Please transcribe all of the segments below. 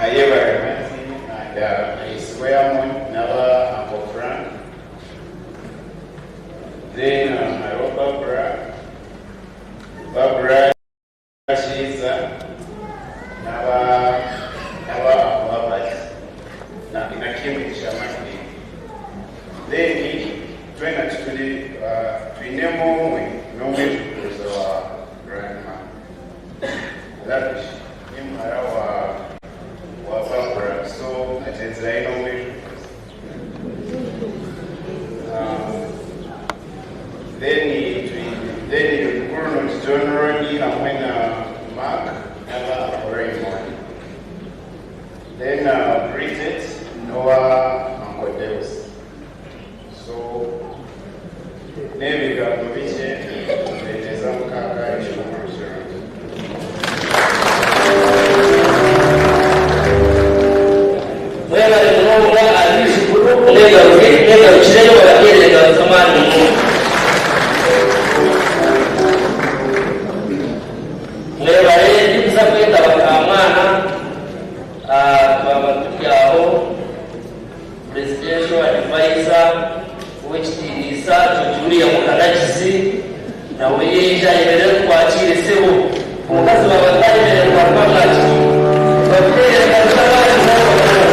Ayebare Martin and Ahiisibwe Amon n'aba Uncle Frank. Then hariho Barbara, Barbara Kiiza n'aba n'aba Uncle Herbert na na Kemigisha Martin. Then twena tituri twinemu omwe n'omwijukuruza wa Grandma. Lavish ni muhara wa wa Barbara so agyenzire aine omwijukuruza. Then then Mukuru John Ronnie hamwe na Mark n'aba Uncle Raymond. Then Bridget n'owa Uncle Deus. So n'ebigambo bikye mbendeza mukaaga ekihumuro kirungi. Mwebare munonga abaijukuru mwegaruke mwegarukireyo babateerere engaro z'amaani munonga. Mwebare ndikuza kweta bakamwana twaba turi aho. Presidential Advisor Owekitiinisa George William Kanagizi nawe yaija ayemerere tukwakiire sebo. Omukazi waaba atayemerera twakuba amwakiriire. Bamuteerere engaro z'amaani munonga munonga.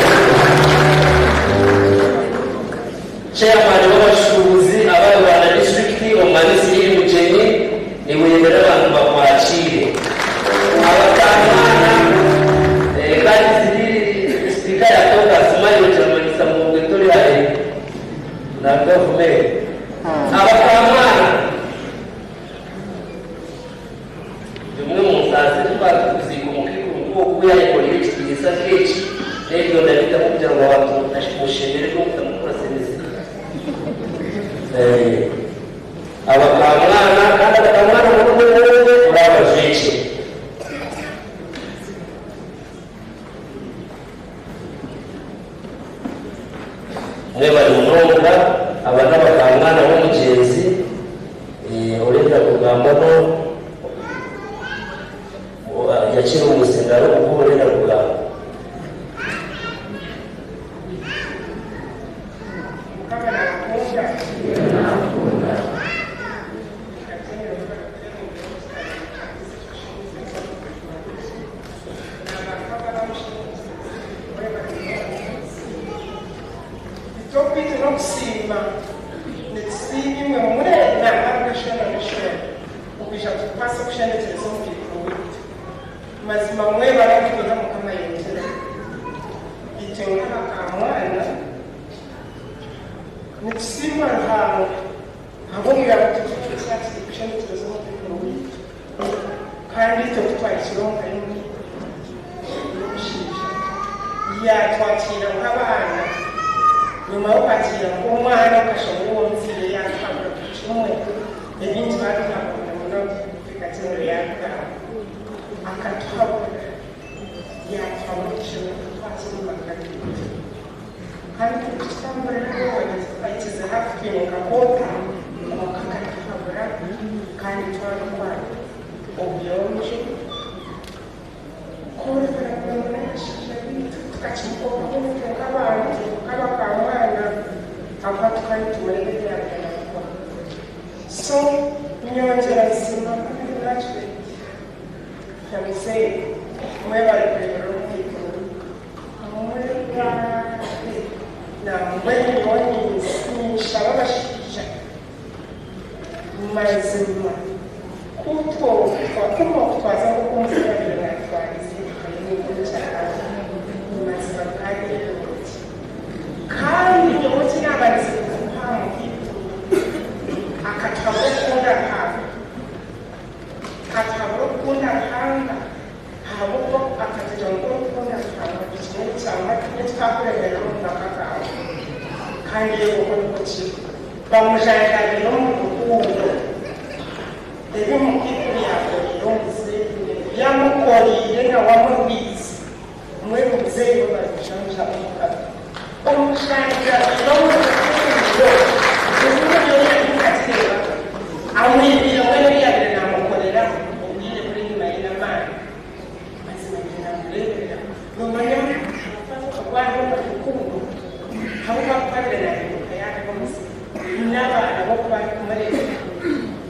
Chairman w'abashuubuzi aba Rubanda District Omumani Cyril Mugyenyi niiwe oyemerere abantu bakwakiire. Abakamwana kandi ziri sipiika yatoka smile kiramanyisa ngu tori hare na gavumenti. Abakamwana bimwe omu nsaasi ezi twaba turikuziika omu kaikuru nk'oku yaayekoreire ekitiinisa nk'eki n'ebyo ndabitamu kugira ngu abantu mushemererwe mutamukurasa emiziga. Abakamwana kandi abakamwana murume mwonke murabajwekye. Mwebare munonga aba n'abakamwana b'omugyenzi orenda kugamba no yakira omuzindaro ogu orenda kugamba. Mukama nabakunda? Eky'okwija n'okusiima, nitusiima imwe mwena ab'eshwera n'eshwera okwija kutukwasa okushendekyereza omukaikuru waitu. Mazima mwebare kutwiha Mukama ayongyere. Itwe nk'abakamwana nitusiima Ruhanga ahabw'okugira ngu tutuhikire aha kiri kushendekyereza omukaikuru waitu. Kandi itwe ku twahikire omu ka y'omukaikuru y'omushaija, yaatwakiira nk'abaana. Nyuma y'okwakiira nk'omwana, okashanga ou omuzaire yaatuhabura buri kimwe. Ebingi baabituhabura munonga Reka yaabigamba. Akatuhabura, yaatuhabura okushemererwa twakira omu maka gaitu. Kandi turikukitamburira twakize hafi twine nka koota, kwonka akatuhabura kandi twabikora. Obuyonjo, kworobera kurangwa n'abashaija baitu tukakimukopaho itwe nk'abantu, nk'abakamwana ahakuba tukaba nitumureeba ebi yaabaire naakora. So nyongyera nsiima Mukama Immaculate na muzeeyi mwebare kureberera omukaikuru mwebare nambwenu nyowe ninshaba abashaija mazima ku twakutwaza nkoku omuzeeyi abaire natwariza omukyarawe mazima bikabeire birungi. Kandi nyowe eki naabarize kuruga aha mukaikuru, akatuhabura okukunda Ruhanga. Akatuhabura okukunda Ruhanga ahabw'okuba akatugira ngu ku orikukunda Ruhanga buri kimwe nikyangwa tikikakuremerera omu maka gaawe. Kandi eego okwo nikwo kiri. Bamujanjaabire omu rukundo. Ebi omukaikuru yaakoreire omuzaire, ebi amukoreire nawe amurwize. Mbwenu muzeeyi we barikushanjura omukazi. Omushanjabire omu rukundo. Rukundo nyowe nari nkagireeba. Amwibire mbwenu ebi yaabaire naamukorera obwire buri enyima ye n'amaani. Mazima nyine naamureeberera. Noomanya. rukundo ahabw'okuba ku abaire naahinduka yaareeba omuzigu n'abaana be oku barikumureeba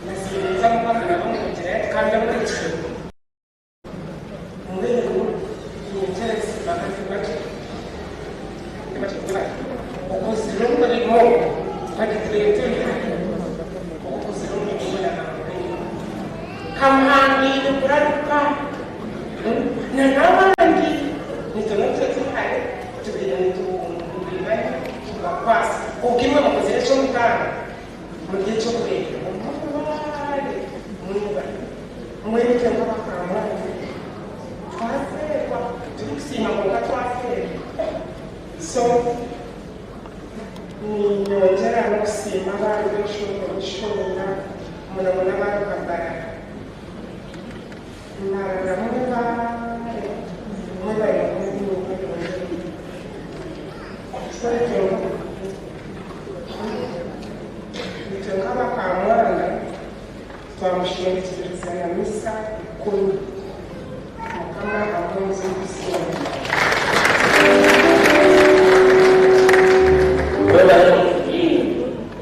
mazima ninza mpaka nabo nkungira nti kandi omurekye mbwenu niinyongyera kusiima kandi okozire omurimo okozire omurimo Kamuhandiire kuraruka na n'abandi nitwe n'itwe tuhare tubaire nitubimanya tubakwasa kwonka imwe mukozire eky'omutaano muri eky'okureeberaho mwebare mwebare mbwenu itwe nk'abakamwanya twafeerwa turikusiima kwonka twafeerwa so ninyongyera n'okusiima abaana b'eshomero ryona muno muno abaruga Mbarara. Mbarara mwebare, mwebare mwebare. So itwe nk'abakamwana twamushendekyereza na misa ikumi. Mukama amuhe obusinge.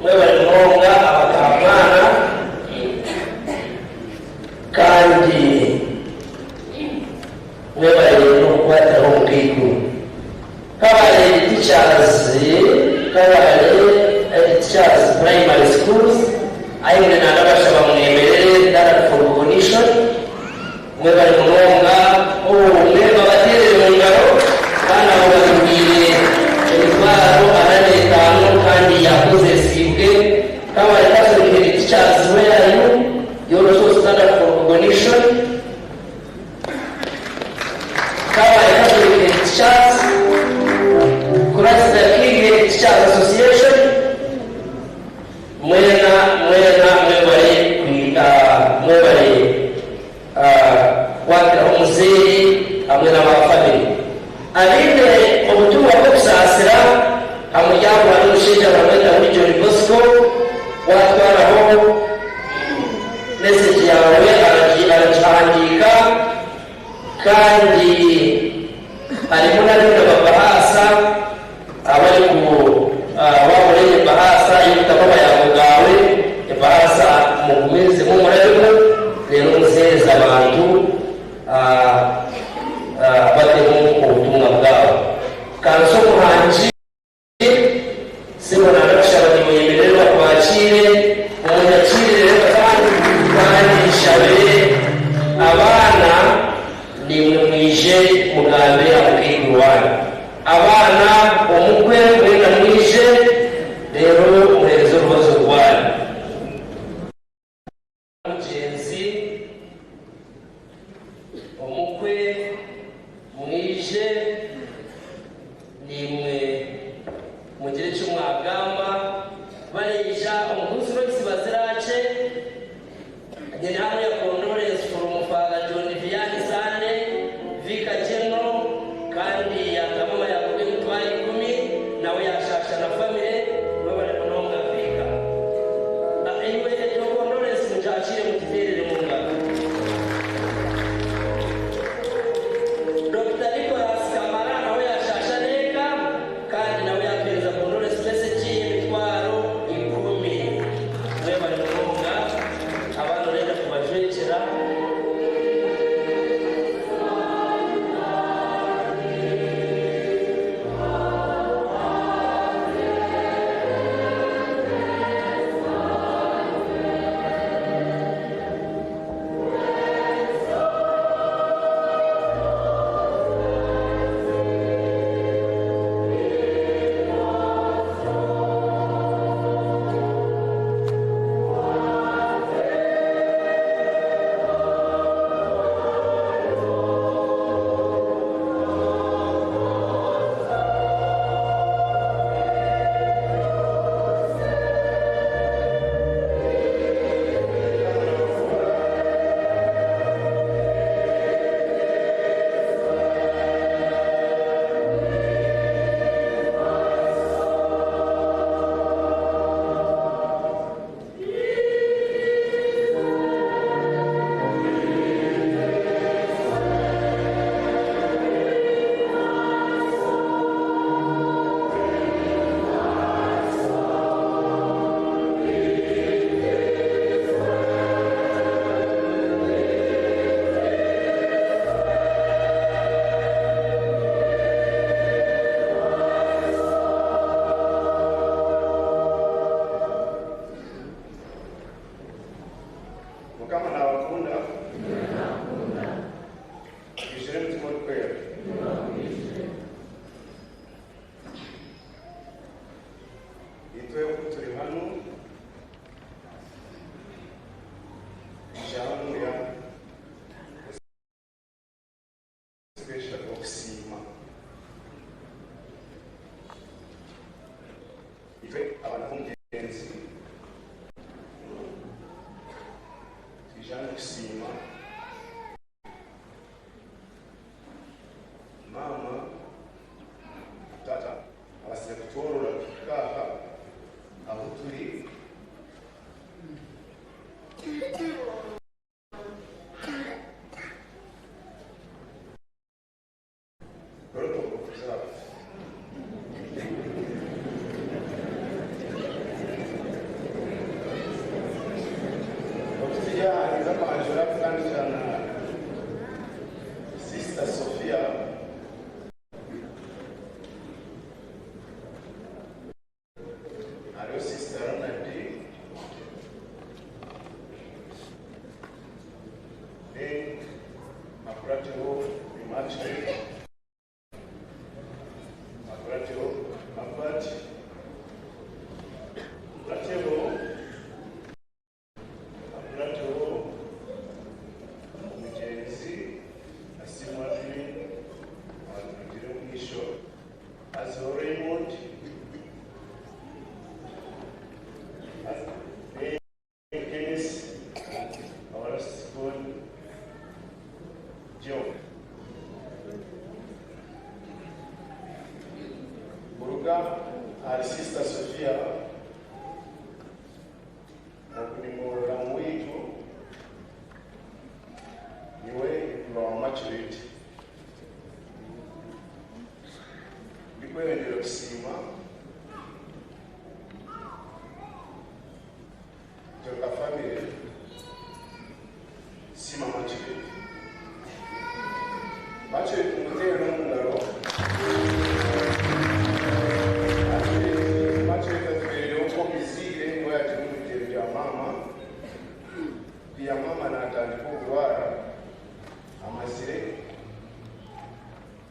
Mwebale munonga abakamwana kandi mwebale n'okukwatiraho omukaikuru. Kabale Teachers Kabale Teachers Primary Schools aine nandabashaba mwemerere that for recognition. Mwebale munonga obumwe babateerere mu ngaro kandi abo batubwire 45,000 kandi yakozesibwe. Kabale Catholic Teachers, where are you? You also stand up for recognition. Kabale Catholic Teachers, Christ the King Teachers Association, mwena mwena mwebale kwita mwebale kukwatiraho omuzeeyi hamwe n'abafamily abaine obutumwa bw'okusaasira hamuryango hari omushaija baramweta muri John Bosco watwaraho message yawe aragihandiika kandi harimu na bino babahasa abari ku bakoreye bahasa y'obutaka bayango bwawe ebahasa mugumirizemu murabemu rero muzihereze abantu batemu obutumwa bwabo kanso muhangi sibona ndakushaba nimwemerere bakwakire munyakirire kandi nshabe abaana nimwe mwije mugambe amukaikuru wanyu. Itwe abaana b'omugyenzi twija hanu kusiima maama na taata ababaasize kutworora kuhika aha ahu turi. Protocol observed. Okutuya ahariza kwanjura kutandikira na Sister Sophia. Hariho Sister Ronald. Then akurateho Immaculate. Akurateho Albert. Akurateho Akurateho omugyenzi Asiimwe Adeline owaturugire omu maisho, hazeho Raymond, Kenneth, our last born, Geoff. Kuruga ahari Sister Sophia, Ogu ni muramu waitu, niwe iba wa Maculate. Ndikweyongyera kusiima itwe nka famire kusiima Maculate. Maculate tumuteerere omu ngaro. Maculate atubeereireho nk'omuzaire niwe yagira omu bigyere bya maama. Kwiha maama naatandika okurwara, amazire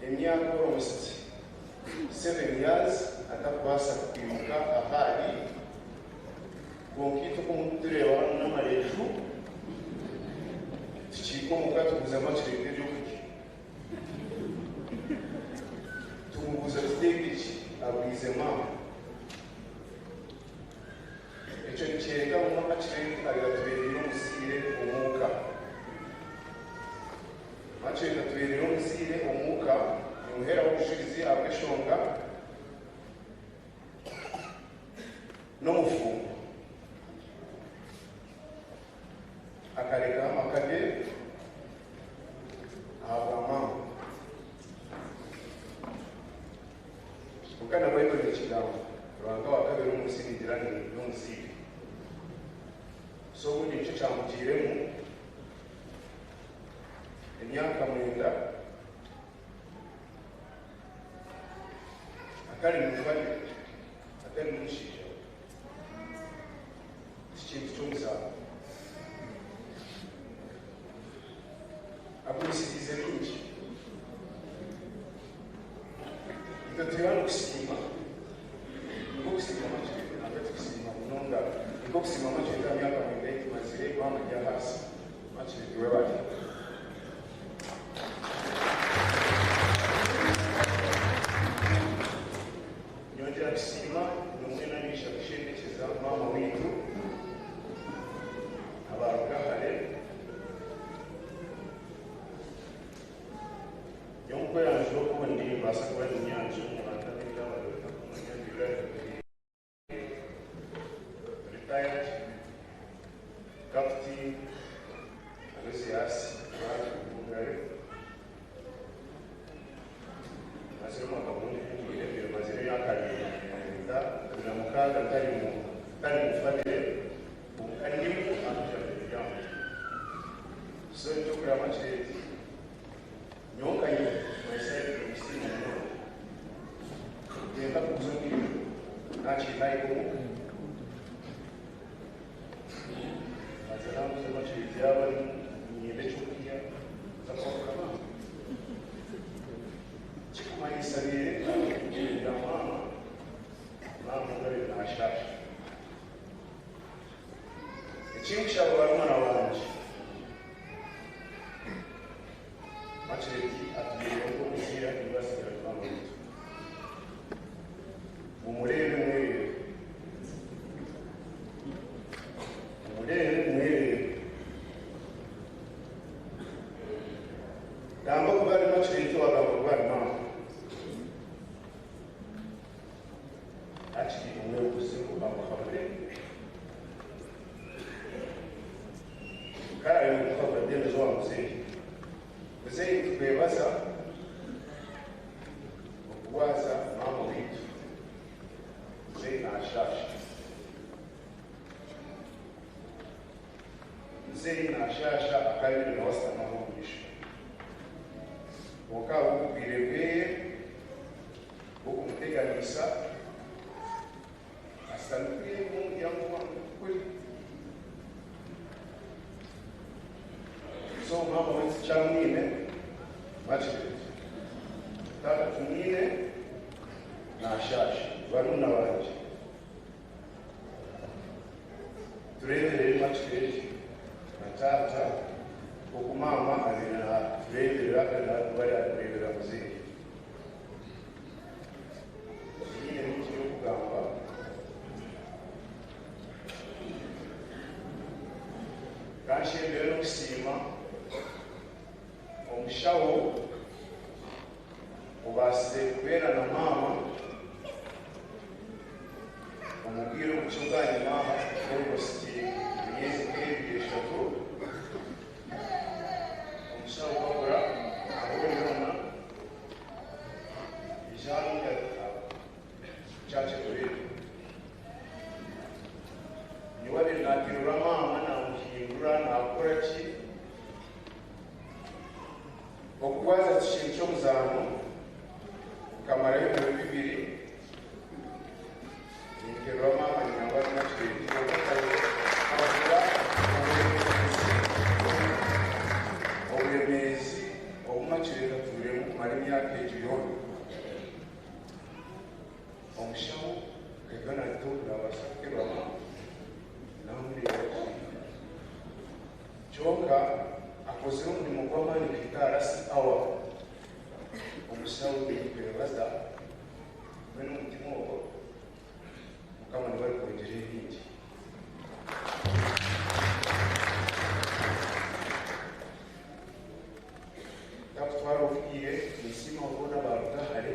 emyaka almost 7 years atakubaasa kwimuka ahu ari. Kwonka itwe oku murikutureeba hanu n'amareju, tukiika omuka tuguza Maculate ebyokurya. Tumubuuza tuteeke ki? Aburiize maama. Ekyo nikyoreka ngu Maculate abaire atubeereire omuzaire omuuka. Maculate atubeereire omuzaire omuuka, nimuheeraho obujurizi ahabw'eshonga n'omufumbo. Akareka amaka ge ahabwa maama. Kwonka na Baibuli nekigamba, Ruhanga wa kabiri omu nsi nigira ngu n'omuzaire. So obundi nikyo kyamugiiremu emyaka mwenda atari mu family, atari n'omushaija we. Ti kintu ky'omuzaano. Agumisiriize bingi. Itwe turi hanu kusiima, nikwo kusiima Makerere, nangwa tikusiima munonga, nikwo kusiima Makerere aha myaka mwenda ei tumazire maama ari ahaasi. Makerere webare. Nyongyera kusiima nimwe n'abaija kushendekyeza maama waitu abaaruga hare. Nyowe nkweyanjura okundi nimbaasa kuba ndi nyangi omu bantu abaingi ababaire batakumanya ndi Retired Captain Aloysius Brad Mugabe. Mazire omwaka gumwe mpumwire, mbire mazire emyaka 26 ntari mu ntari mu famire kwonka ndimu ahabw'okugira ngu ndi So ekyokurama kiri eki, nyowe nka nyowe my side nimusiima munonga. Ngyenda kuguza omwirima nakiri nahika omuka mbanza nambuuza Maculate yaaba arimu niinyenda ekyokurya nza kwabuka maama. Kirikumanyisa neyoreka ngu ebyo bya maama, maama ogu abaire nashaasha. Okugwaza maama waitu Mzei nashaasha. Mzei nashaasha akaba aine nawe asitami aho omu maisho. Kwonka ahabw'obugwire bweye bw'okumuteganisa, asitami kuriya enyima omu muryango gwange kuri. So maama waitu tikyamwine, Margaret. Taata tumwine, nashaasha. Barumuna bangye, tureeberere Margaret na taata nk'oku maama abaire naatureeberera kandi na bari arikureeberera muzeeyi. Tinyine bingi by'okugamba. Ka nshembere n'okusiima omushaho obaasize kubeera na maama omu bwire obukye obwanyima aha, almost emyezi nk'ebiri eshatu. Omushaho Barbara ahu ori hoona, ija hanu Church Green. Niwe abaire naterura maama namuhindura nakora ki. Okugwaza tikintu ky'omuzaano, nkamarayo ebiro bibiri ninterura maama ningamba ngu nakireeti kwonka nkahurira oburemeezi obu Makireeti atwiremu kumara emyaka egyo yoona. Omushaho akahika naagita ogu naabaasa kuterura maama naamureeba gye. Kyonka akozire omurimo gw'amaani kuhika aha last hour. Omushaho ninkwebaza mbwenu omutima ogwo Mukama niwe arikwongyera ebindi. Ntakutwara obwire, ninsiima boona abaaruga hare,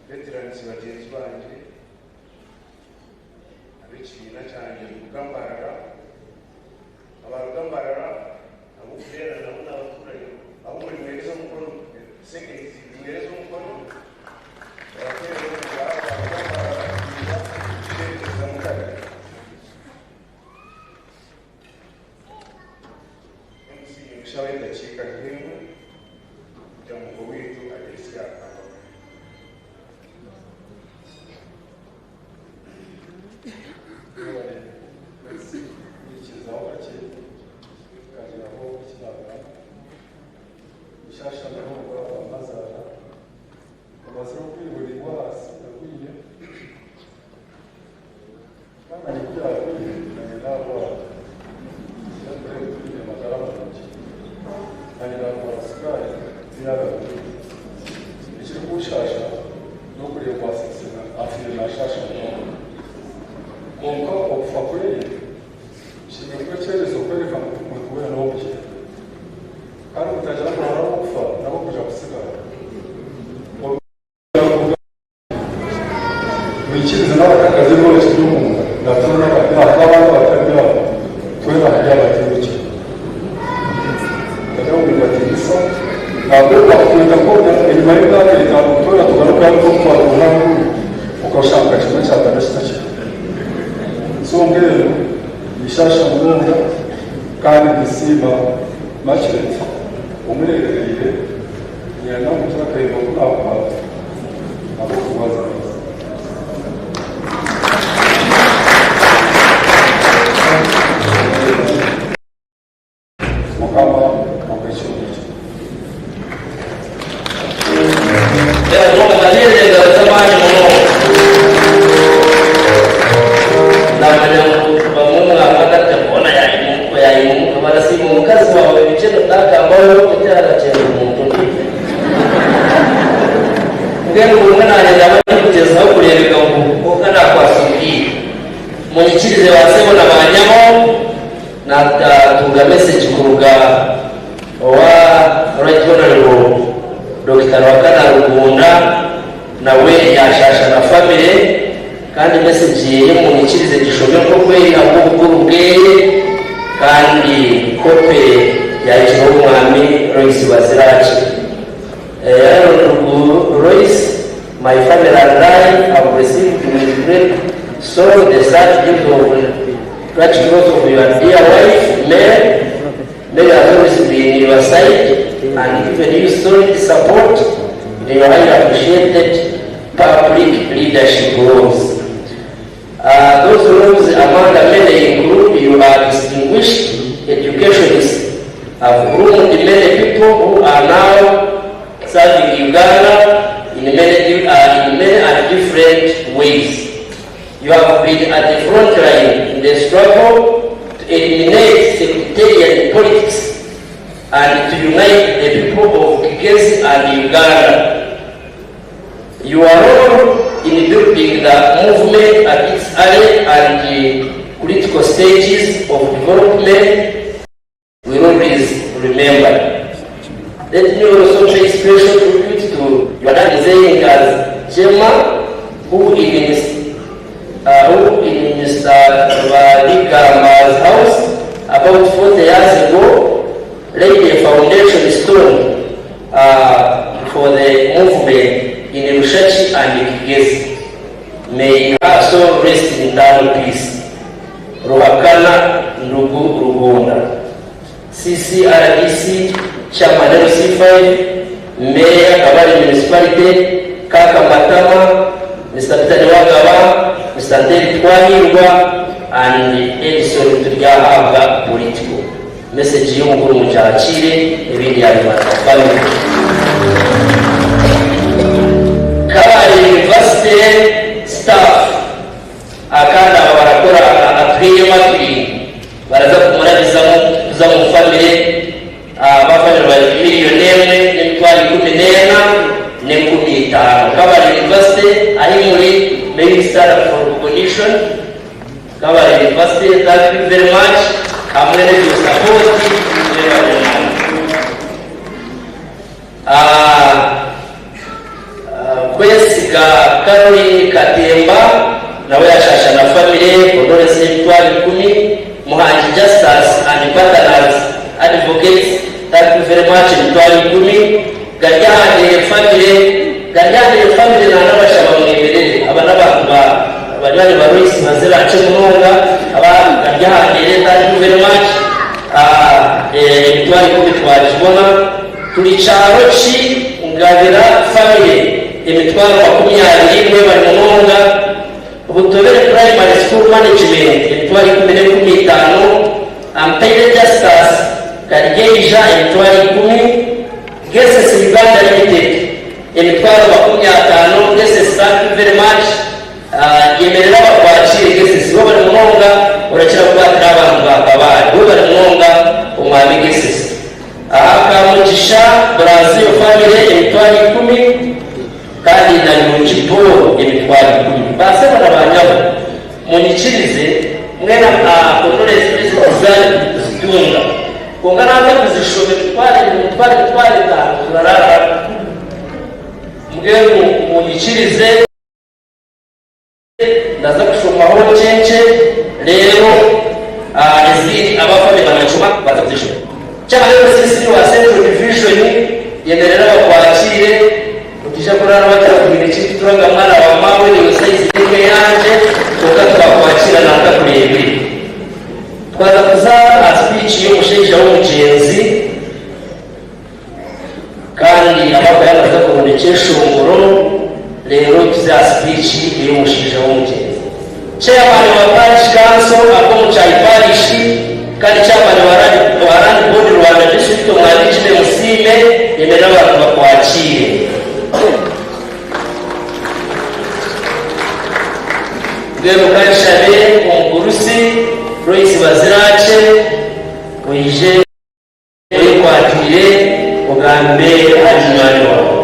veterans bagyenzi bangye, ab'ekibiina kyangye kuruga Mbarara, abaaruga Mbarara ab'okubeera nabo n'abatuurayo, abu murimuheereza omukono, seconds muheereze omukono, obateerere omu ngaro abaaruga Mbarara kwija kututeekereza Mutare. MC, Ninkushaba edakiika nk'emwe kugira ngu owaitu agire eki yaagamba. Mwebare MC kunyikirizaho kakye nkagiraho eki naagamba. Nishasha munonga bamazaara bamazire obwire buraingwa ahansi agwire. Kandi ku yaagwire naanye naarwara, mbwenu tinyine magara marungi. Naanye naarwara sukaari tiyaagarukire. Ekirikunshaasha n'okureeba Asesena afiire naashaasha munonga. Kwonka okufa kweye nshemereire kuba ekyerezo kworeka ngu omuntu weena n'ow'okugyenda. Kandi mutagira ngu hariho ab'okufa n'ab'okwija kutsigara. Mwikirize n'abatakazi ebi bakiri omunda natuura n'abari aha n'abandi abatari aha twena hari abaturukye. Ndagira ngu nimbatiinisa ahabw'okuba kwenda kwona enyima y'emyaka etaano twena tugaruke hanu nk'oku twaruga aharuguru okashanga kimwe kyatana kitakiriho. So mbwenu nishaasha munonga kandi ninsiima Makiret omureebereire Niinyenda ngu turakaiba oku naakukwata ahabw'okubaza. Mukama akuhe ekirungi. Namanya ngu bamwe mwamanya hoona yayimuka barasiima omukazi waawe bikye notagambaho ekyarakyenda omuntu ondiijo. Mbwenu bumwe naanye naba ndikugyezaho kureebeka ngu kwonka naakwasa obwire. Munyikirize ba sebo na ba nyabo natunga message kuruga owa Right Honourable Dokita Ruhakana Rugunda nawe yaashaasha na famire. Kandi message yeye munyikirize ngishome nk'oku eri ahabw'obukuru bweye kandi kope yagiha omwami Royce Baziraki. Aaron Rugunda. My family and I have received with great sorrow the sad news of the tragic loss of your dear wife, Mary. Mary has always been your side and given you solid support in your highly appreciated public leadership roles. Those roles among many include you are distinguished educationists, have groomed many people who are now serving Uganda in many, in many and different ways. You have been at the front line in the struggle to eliminate sectarian politics and to unite the people of Kigezi and Uganda. Your role in building the movement at its early and critical stages of development will always remembered. Let me also pay special tribute to your dad Zeyinga's Gemma, who in, who in Mr. Rwaligamba's house about 40 years ago laid a foundation stone for the movement in Rushaki and Kigezi. May her soul rest in eternal peace. Ruhakana Ndugu Rugunda. CCRDC, Chairman LC5, Mayor Kabale Municipality, Kaka Matama, Mr. Peter Niwagaba, Mr. David Twahirwa, and Edison Turyahabwa Political. Message y'umukuru mucyakire ibindi yabibata family. Kabale University staff akandi aba barakora atwiyemo atwinga baraza kumurabizamo kuza mu family abafamily bari 1,000,000 n'emitwaro 14 n'enkumi itaano. Kabale University ahi muri may stand for recognition. Kabale University, thank you very much hamwe n'ibyo support. Kwesiga Caroline Katemba nawe yashasha na family condolence y'emitwaro 10. Muhangi Justus and Partners Advocates, thank you very much, emitwaro 10. Garyahandire family, Garyahandire family nanabashaba mwemerere aba n'abantu ba banywani ba Royce baze bace munonga aba Garyahandire, thank you very much. Emitwaro 10 twagibona. Turi cyaro ki Ngabira family emitwaro 20 mwe bari munonga. Butobere Primary School Management emitwaro 10 n'enkumi itaano. Ampaire Justus Karyeija emitwaro 10. Geses Uganda Limited emitwaro 50. Geses, thank you very much. Yemerera bakwakire Geses bo bari munonga urakira kukwatira abantu bakabari bo bari munonga omwami Geses. Aha Kamugisha Brazil family emitwaro 10 kandi na Nungi Paul emitwaro 10. Basebo na banyabo munyikirize mwena condolence zizari kuzitunga konka naza kuzishoma emitwaro emitwaro emitwaro etaano turarara mbwenu munyikirize ndaza kushomaho ncenke rero ezindi abafamily banacuma baza kuzishoma. Cyangwa rero sisi wa Central Division yemerera bakwakire utija kurara batarakumenya ikindi turaga mwana wa mawe niyo size imwe yanje konka twakwakira nanga kurebire twaza kuza speech y'umusheja w'umugenzi kandi amaboko yamaze kurunda ekyeshongoro rero tuza speech y'umusheja w'umugenzi. Chairman wa parish council akomuchayi parish kandi chairman wa Land Board Rwanda District Omwandikire Musiime yemerera abantu bakwakire. Mbwenu kanshabe omugurusi Royce Bazirake oije oyekwatire ogambe ahari munywani wawe.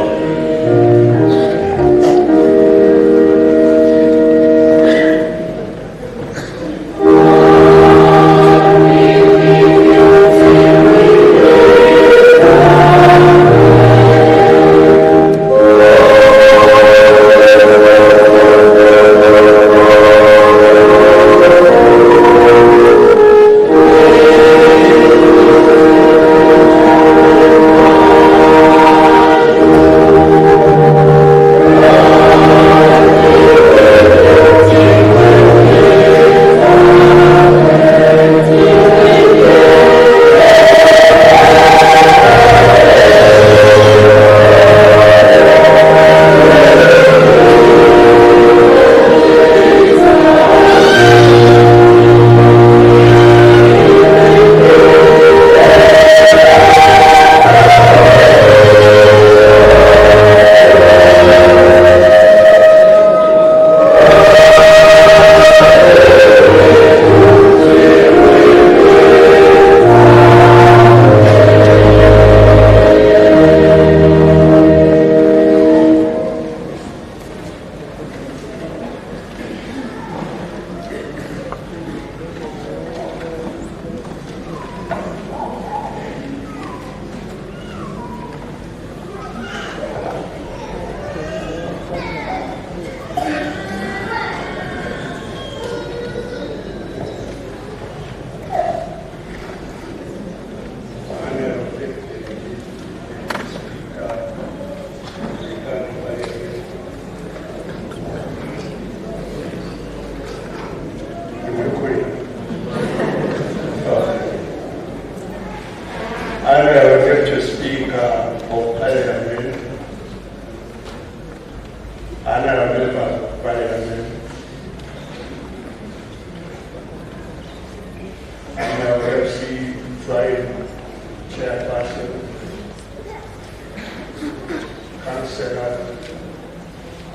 Councillor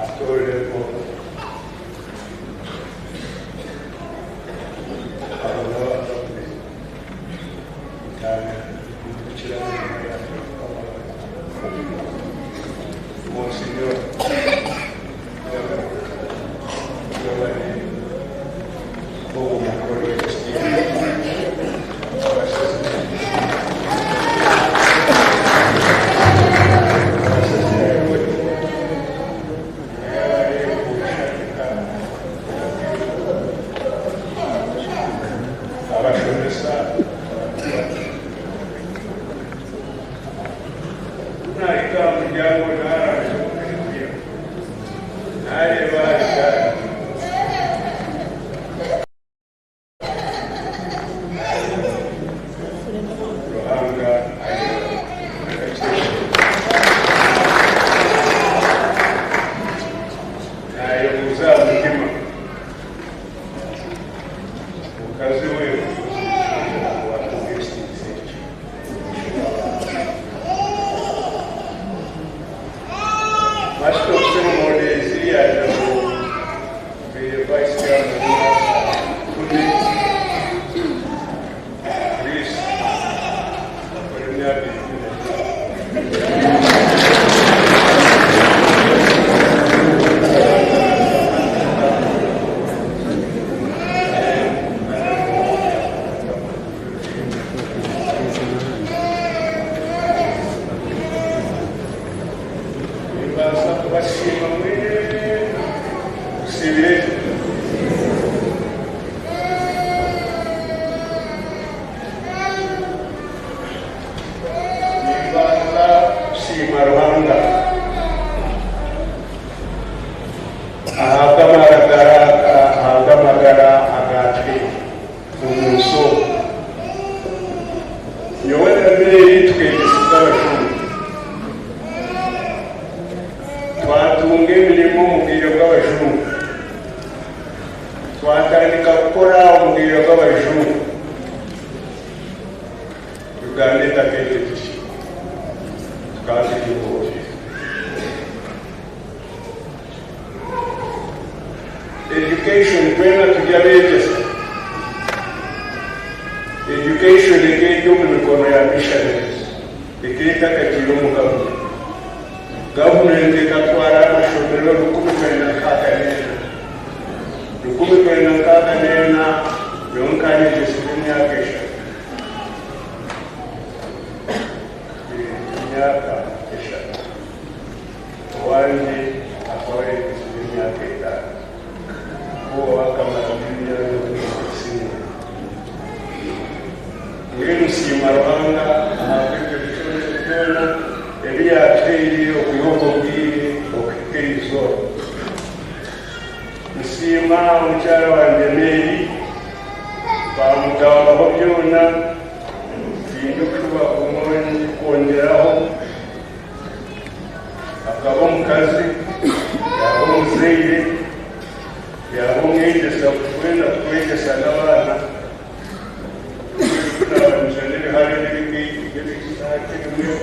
atoorerwa abo n'aba gavumenti Monsignor Abashomesa Nahika aha muryango naaranzya omu karitsiye, naareeba ahari gaari. Ruhanga ayebare. Naayebuuza aha mutima. Mukazi we watunga ekitiinisa ekyo. Master of Ceremonies yaagira ngu mbaire Vice Chairman wa Kumi Chris akora emyaka 15. Nimbaasa kubasiima mwena. Musiibire gye. Nimbaasa kusiima Ruhanga ahabw'amagara agaatuhaire. Omu nsi omu. Nyowe na Mary tukeegyesibwa abajungu. Twatunga emirimo omu bwire bw'abajungu. Twatandika kukora omu bwire bw'abajungu. Uganda etakeetegyekire. Tukaba turi omu ofiisi. Education twena turi abegyesa. Education eka eri omu mikono ya missionaries eka etakagiire omu government. Government ekatwara amashomero 1964. 1964 nyowe nkanyegyesibwa emyaka eshatu. Emyaka eshatu. Owangye akaba ayegyesize emyaka etaano, kuba akamara emyaka okusinga. Mbwenu nsiima Ruhanga ahabw'ebyo biconco byona ebi yaatuhaire okwiha obwo bwire okuhika eri izooba. Nsiima omukyara wangye Mary, baamugambaho byona, tindikushubha kwongyeraho. Akaba omukazi, yaaba omuzaire, yaaba omwegyesa twena tukwegyesa n'abaana. Turikunaabanisa n'ebihare n'ebisaati ebimwe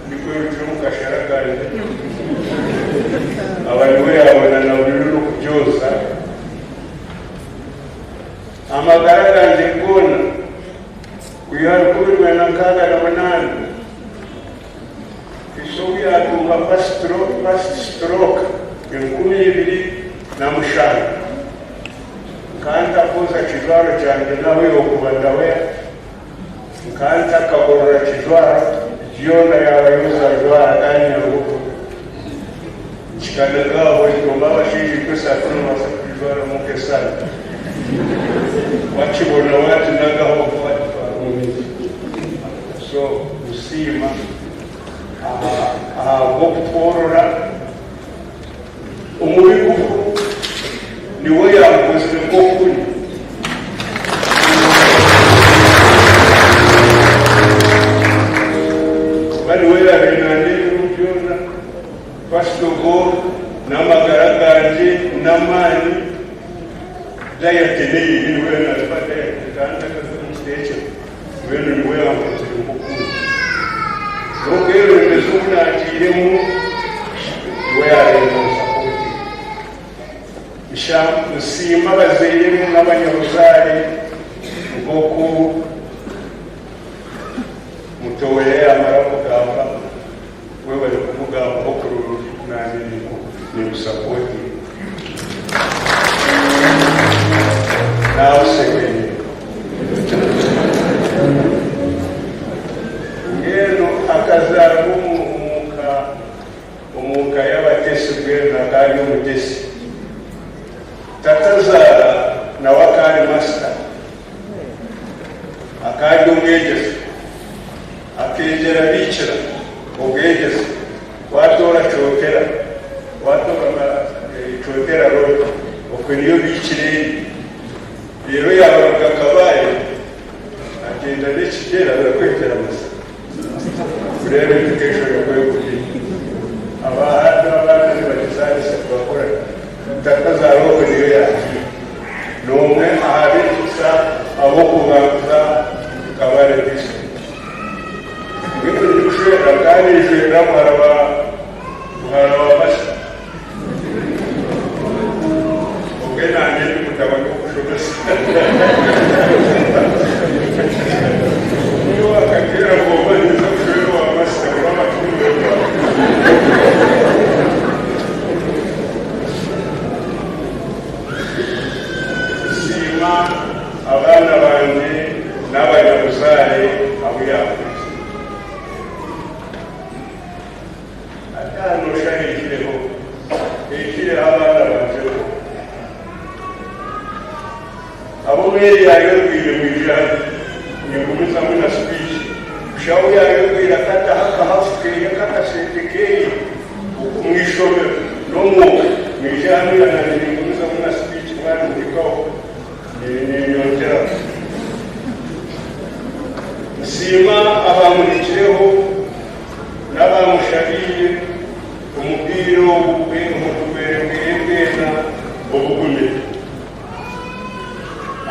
ndikwerukira omu kashara kangye. Aba niwe yaabona na buri orikubyoza. Amagara gangye goona kwiha 1968. Kuhitsya obu yaatunga first stroke 2007, nkaba ntakwoza kijwaro kyangye n'ahu yookuba ndahweya, nkaba ntakagorora kijwaro, byona yaaba yoza ajwara kandi nyarugogo. Nkikanaga aho nti abashaija itwe esaati nobaasa kugijwaramu nk'esaati, wakibona wakinagaho wakitwara omu maizi. So nsiima ahabw'okutworora. Omu bigufu niwe yankozire nk'oku ndi. Kuba niwe yaabaire nandeeba ebiro byona. First of all, n'amagara gangye n'amaani, diet n'eyihi niwe naatuha diet kandi akaza omu kiteekyero. Mbwenu niwe yankozire nk'oku ndi. N'obwebembezi obu naagiiremu Nsiima abazaire be n'abanyabuzaare nk'oku Mutowere yaamara kugamba, webare kumugambaho kurungi naanye ninkusapotinga. Naabusekerera. Mbwenu akazaarwa omu ka Omu ka y'abatesi mbwenu akaba ari omutesi. Tatazaara nawe akaba ari masita. Akaba ari omwegyesa. Akeegyera biikira obwegyese. Waatoora Kyotera, waatoora Kyotera Road, okwe niyo biikira eri. Reero yaabaruga Kabale agyenda n'ekigyere aza kwegyera masita. Kureeba education oku egumire. Abahanda abaana nibagizaarisa tibakora tatazaara ogwo niyo yagiire. N'omwe aha beegyesa ab'okubanza Kabale district. Mbwenu ndikushwera kandi nshwera muhara wa muhara wa Masa. Obwe nanye ndi mutabani w'omushomesa. Niiwe akagira ngu oba ninza kushwera owa Masa kuba abatunga. Nsiima abaana bangye n'abanyabuzaare abu yaakurize. Ataano shana eihireho, eihireho abaana bangye bo. Ab'omu area yaayogwire mwije hanu, ningumizamu na speech. Kushaho yaayogwire akataho akahafu keeye k'akasente keeye omu ishomero n'omwoga. Mwije hanu nanye ningumizamu na speech mwabimuhikaho ninyongyeraho. Nsiima abaamuhikireho n'abaamushabiire omu bwire obu omu burwaire bweye bwena obugumire.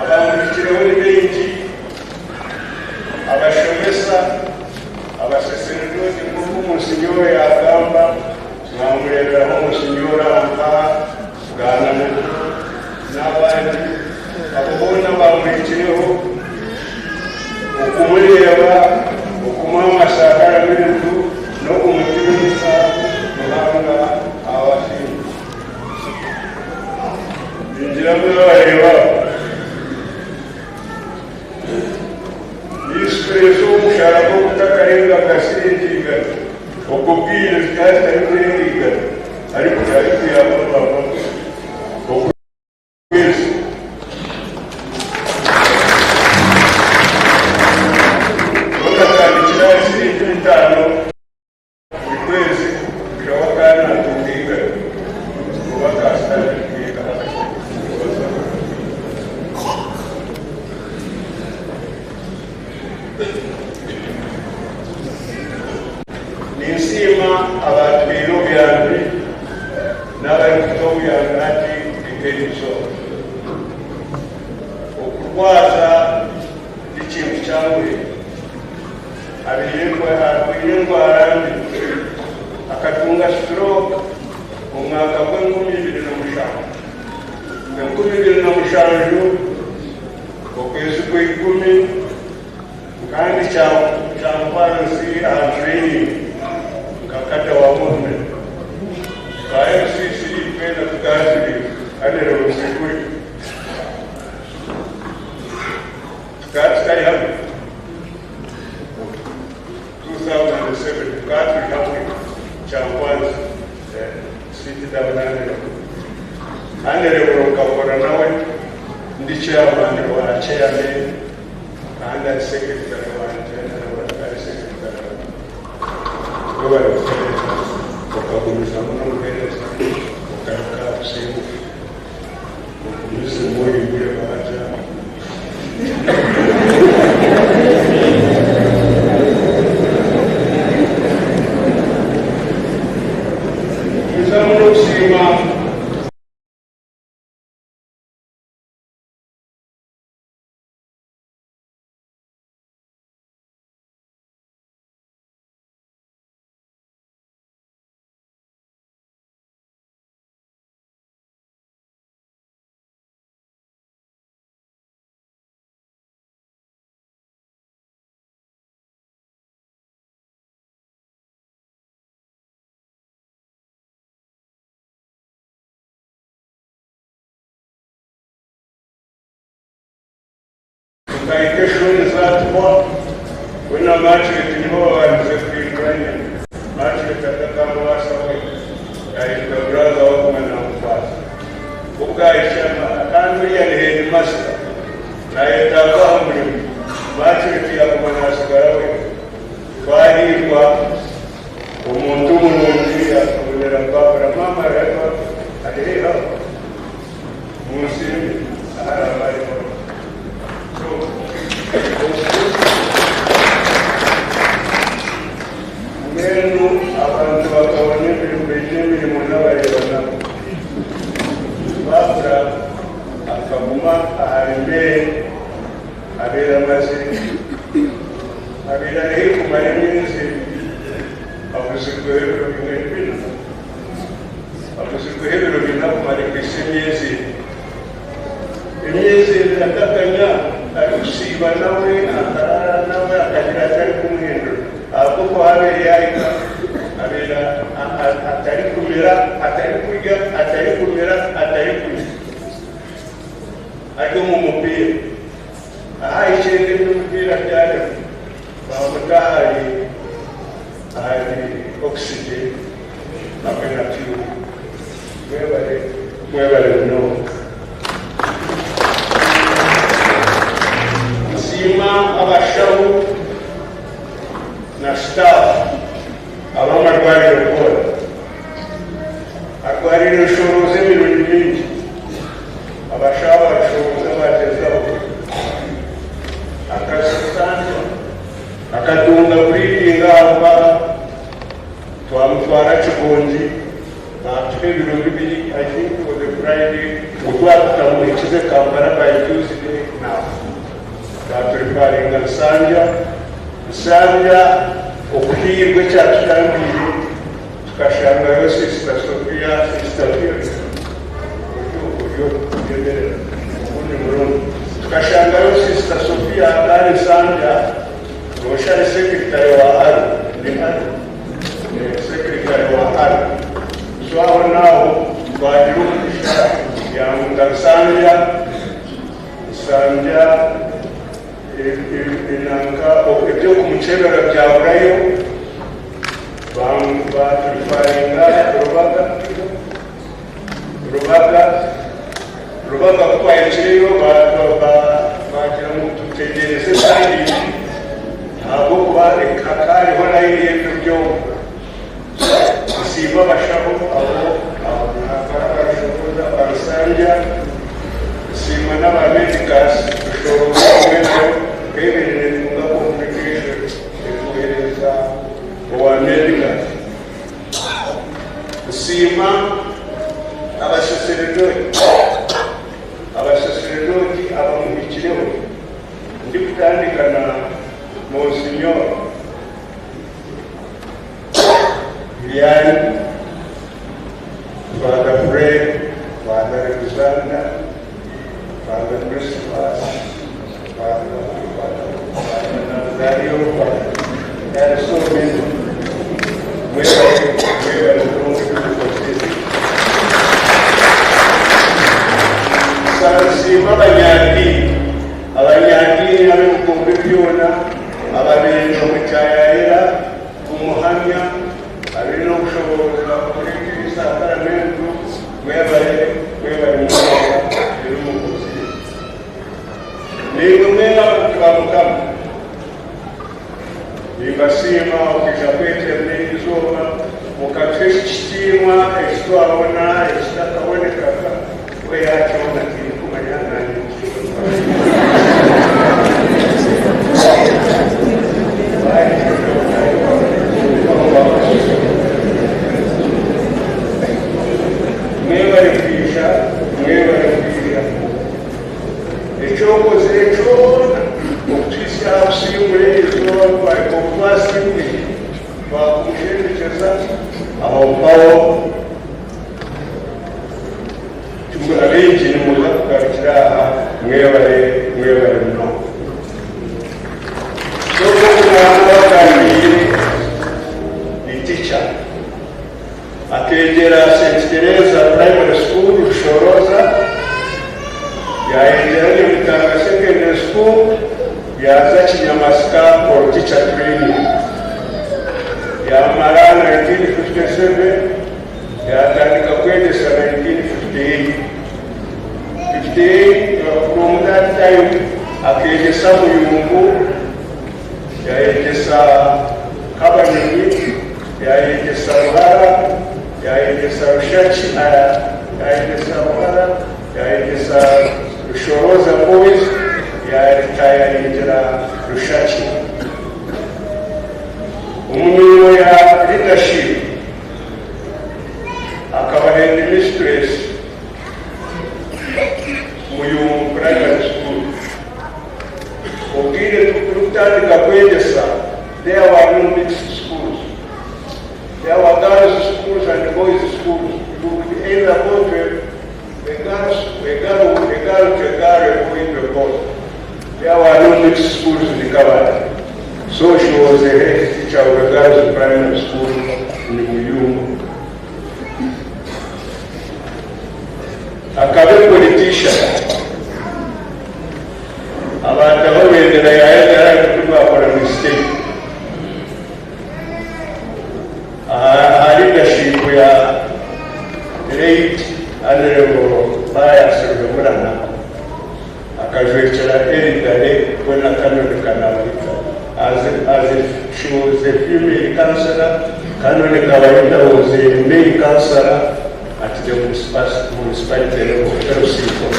Abaamuhikireho ni baingi, abashomesa, abasaseredooti nk'oku Munsinyoro yaagamba, mwamureeberaho Munsinyoro aha mpaha, Bwana Mukuru n'abandi, abo boona abaamuhikireho okumureeba, okumuha amasaakaramentu n'okumutiinisa, Ruhanga abasiime. Ningira ngu mwabareeba abo. Yesu Kristo omusharaba ogutakarenga kasiringi igana, obwo bwire zikaba zitarikurenga igana, arikuyamba abantu okwezi. Bakatandikira aha siringi bitaano buri kwezi kuhika akaba naatunga igana oba akasitaani kuhika aha kashatu. Ninsiima abaatuhaire obuyambi n'abarikutuha obuyambi hati kuhika erizooba. Okurwaza ti kintu kyanguhi. Arwaire endwara mbi, akatunga stroke omu mwaka gw'enkumi ibiri na mushanju. 2007 okwezi kwa ikumi kandi Kyankwanzi aha training nka kada wa movement. Ba MCC twena tukaba turi Honourable Musiguri. Tukaba tutari hamwe 2007 tukaba turi hamwe Kyankwanzi sit down Honourable. Honourable nkakora nawe ndi chairman wa chairman kandi ari secretary wangye nawe ari secretary wangye. Webare kuheereza okagumizamu n'obuheereza okahika aha kusinguka. Ogumizemu ohindure bahagya. Gumizamu n'okusiima. Tukahika eshoni zaatuhwa, we na Margaret nibo babandize kuhindura nyina. Margaret atakamubaasa we, yaahinduka brother we aguma naamukwata. Ku bwahikya kandi oriya ni headmaster, naayetaaga aha murimo, Margaret yaaguma naasigara we. Twahiirwa omuntu murungi yaatubonera Barbara. Maama ari haihi aho. Munsiime ahari abari hona. So, mbwenu abantu bakabona emirimo, baine emirimo n'abareeba nabo. Barbra akaguma ahari Mary abaire amazire, abaire ari haihi kumara emyezi ebiri abuzirweho ebiro bimwe bina. Abuzirweho ebiro bina kumara ekuhitsya emyezi ebiri. Emyezi ebiri atakanya arikusiiba nawe, akaraara nawe, akagira atarikumuhindura ahabw'okuba abaire yaahika abaire atarikumira, atarikurya, atarikumira, atarikunywa ari omu mupiira. Ahu ahikire n'eby'omupiira byarema baamuta ahari ahari oxygen hamwe na tube. Mwebare, mwebare munonga. Nsiima abashaho na staff ab'amarwariro goona. Arwarire enshoroza emirundi mingi. Abashaho barishoroza bagyezaho. Akazitandika. Akatunga bleeding aha mpaha. Twamutwara Kibongi baatuha ebiro bibiri, I think it was a Friday, ngu twaba tutamuhikize Kampala by Tuesday naafa. Baaturifaringa Nsambya. Nsambya okuhiirwa ekyatutambiire tukashangayo Sister Sophia, Sister Fiona, ori ori oryemerera ogundi murundi. Tukashangayo Sister Sophia akaba ari Nsambya. Nooshusha ari sekiritare wa ARU. Ni ARU? Eeh, sekiritare wa ARU. So aho naaho twagira omugisha yanguta Nsambya, Nsambya enanka eby'okumukyebera byaburayo, baaturifaringa Rubaga, Rubaga, Rubaga ku twahikireyo baagira ngu tutegyereze eshaaha ibiri ahabw'okuba hakaba hariho layini y'ebiro byonka. Nsiima abashaho abo abarikushoroza Barusanja, nsiima n'aba Medicus kushoroza hamwe nabo keebaire neetunga complication etwohereza owa Medicus. Nsiima abasaseredooti, abasaseredooti abamuhikireho, ndikutandika na Monsignor Vianney, Father Fred, Father Alexander, Father Christmas, Father, Father, Father Nazario, Father, there are so many. Mwebale, mwebale bulungi tukukozire. Nsiima abanyadiini, abanyadiini ab'ebikombe byona ababaire nibamukyayayira kumuhamya abaine obushoboorozi bakamureetera esakaramentu, mwebale, mwebale munonga ebi mukozire. Naimwe mwena abantu ba Mukama, nimbasiima okwija kweterana eri izooba mukatuha eki kitiinwa eki twabona ekitakabonekaga, we yaakibona tindikumanya naanye Mwebare kwija, mwebare kwija. Eki okozire kyona okutuhitsya aha kusingura eri izooba twahika obu twasingwire, twakumushendekyeza aho mpaho. Abaingi nimuza kugarukira aha, mwebare, mwebare munonga. Kyonka ogu naamubagambiire ni teacher. Akeegyera St Teresa Primary School Rushoroza, yaayegyera Nyamitanga Secondary School. Yaaza Kinyamasika for teacher training. Yaamara 1957 yaatandika kwegyesa 1958. 58 from that time akeegyesa Muyungu, yaayegyesa Kabanyonyi, yaayegyesa Ruhara, yaayegyesa Rushaki, yaayegyesa Ruhara, yaayegyesa Rushoroza Boys, yaaritayaringira Rushaki. Omu mirimo ya leadership, akaba headmistress Muyungu Primary School. Obwire turikutandika kwegyesa, there were no mixed schools. There were girls schools and boys schools. You would either go to a, a girls, a girl, a girl to a girl, a boy to a boy. There were no mixed schools in Kabale. So she was a head teacher of a girls primary school in Muyungu. Akaba a politician. Abantu aho bendera ya NRM tibakora mistake. Aha leadership ya late Honorable Pius Ruhemurana akajwekyera Elidare we na Canon Kanabahita. As, as a, she was a female councillor, Canon Kabayita was a male councillor at the municipality level, LC4.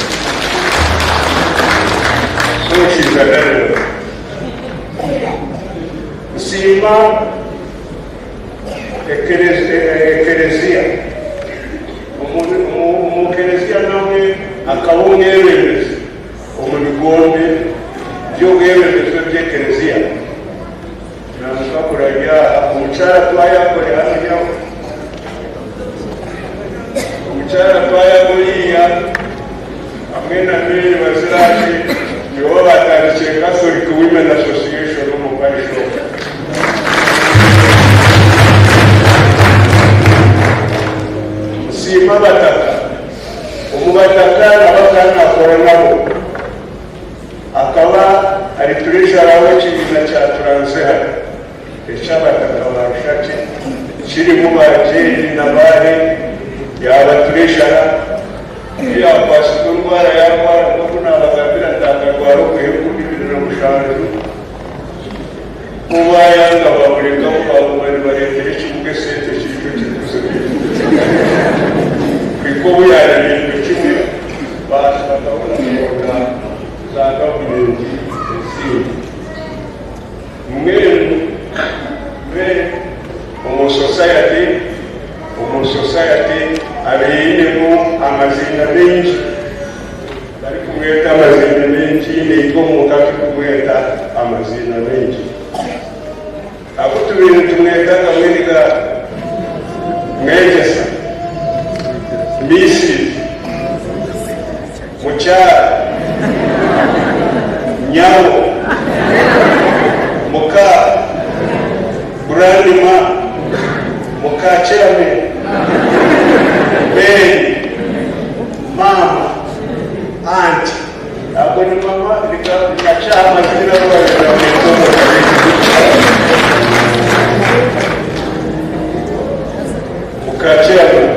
So she's an honorable. Nsiima ekereziya. Omu kereziya nawe akaba omwebembezi omu bigombe by'obwebembezi eby'ekereziya. Nanka kurabya aha omukyara twayakore hanu nyawe. Omukyara twayakoriya hamwe na Mary Bazirake nibo batandikire Catholic Women Association omu parish omu. Nsiima abataka. Omu bataka nabo akaba nakora nabo. Akaba ari treasurer w'ekibiina kya Turanzeha eky'abataka ba Rushaki kirimu ba Jane na Baare yaaba treasurer. Ku yaakwasibwe endwara yaarwara nk'oku naabagambira nti akarwara okwiha 2007. Ku baayanga baamurekaho baaguma nibareetera ekibuga esente kirikyo kirikuzibwa. Kuhika obu yaaremeirwe kimwe baashagaho na kuronda za gavumenti ezindi. Mbwenu mbwenu omu society omu society abainemu amaziina maingi barikumweta amaziina maingi naitwe omu ka turikumweta amaziina maingi. Agu tubaire nitumweta agamwe ni gaaha? Mwegyesa, Mrs, Mukyara, Nyabo, Muka, Grandma, Muka Chairman, Mary, Maama, Auntie. Ago ni mama nikakye aha maziina agu baabaire nibamweta omu ka Muka Chairman,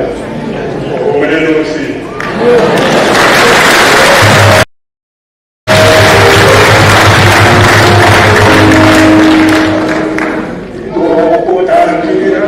ohumure n'obusinge. Tukutandikira.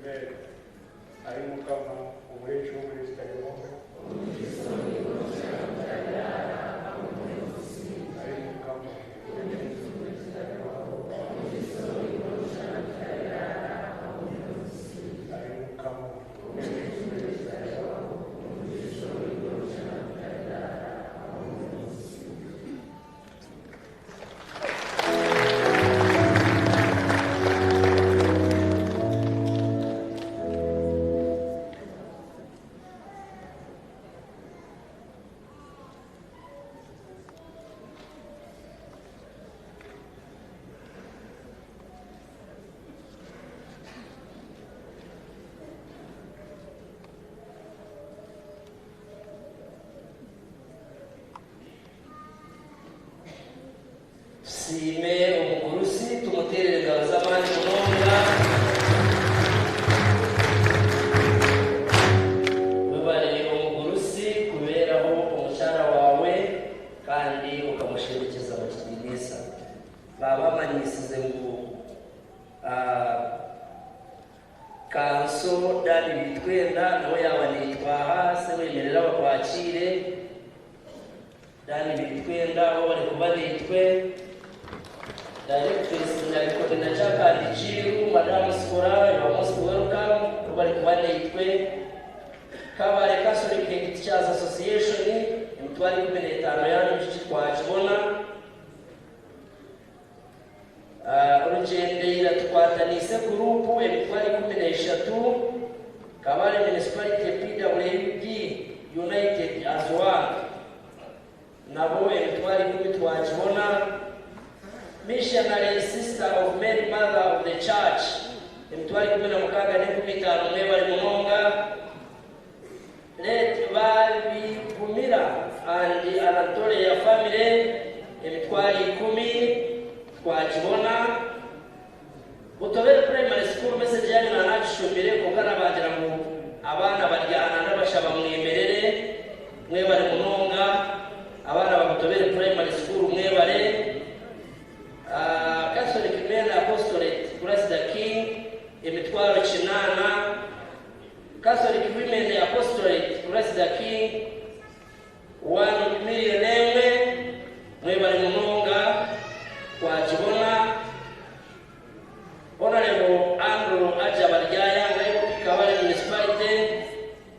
Amen. Ayi Mukama, omuleetsi w'omuleetsi talibaho. Ayi Mukama, omuleetsi w'omuleetsi talibaho. Ayi Mukama, omuleetsi w'omuleetsi talibaho. Tusiime omugurusi, tumuteerere engaro z'amaani munonga. Webare omugurusi kubeeraho omukyara waawe kandi okamusherekyeza mu kitiinisa. Baaba bamanyiisize ngu Kanso Dan Bitwenda nawe yaaba naitwaha, sebo yemerera bakwakiire. Dan Bitwenda webare kuba naitwe. Directress Nyabikoni na Kyakandikiiru, Madam Sikora, you are most welcome, webare kuba naitwe. Kabale Catholic Head Teachers Association, emitwaro 15 yaanyu kiki twakibona. Rugyendeira Tukwataniise guruupu emitwaro 13, Kabale Municipality PWD United as one nabo emitwaro 10 twagibona. Missionary Sister of Mary Mother of the Church emitwaro 16 n'enkumi itaano mwebare munonga. Late Babigumira and Anatolia family emitwaro 10 twagibona. Butobere Primary School message yanyu nanagishomire kwonka nabagira ngu abaana baryana ndabashaba mwemerere mwebare munonga. Abaana ba Butobere Primary School mwebare. Catholic Men Apostolate Christ the King emitwaro 8. Catholic Women Apostolate Christ the King 1 million emwe mwebare munonga twagibona. Honorable Andrew Aja Baryayanga Kabale Municipality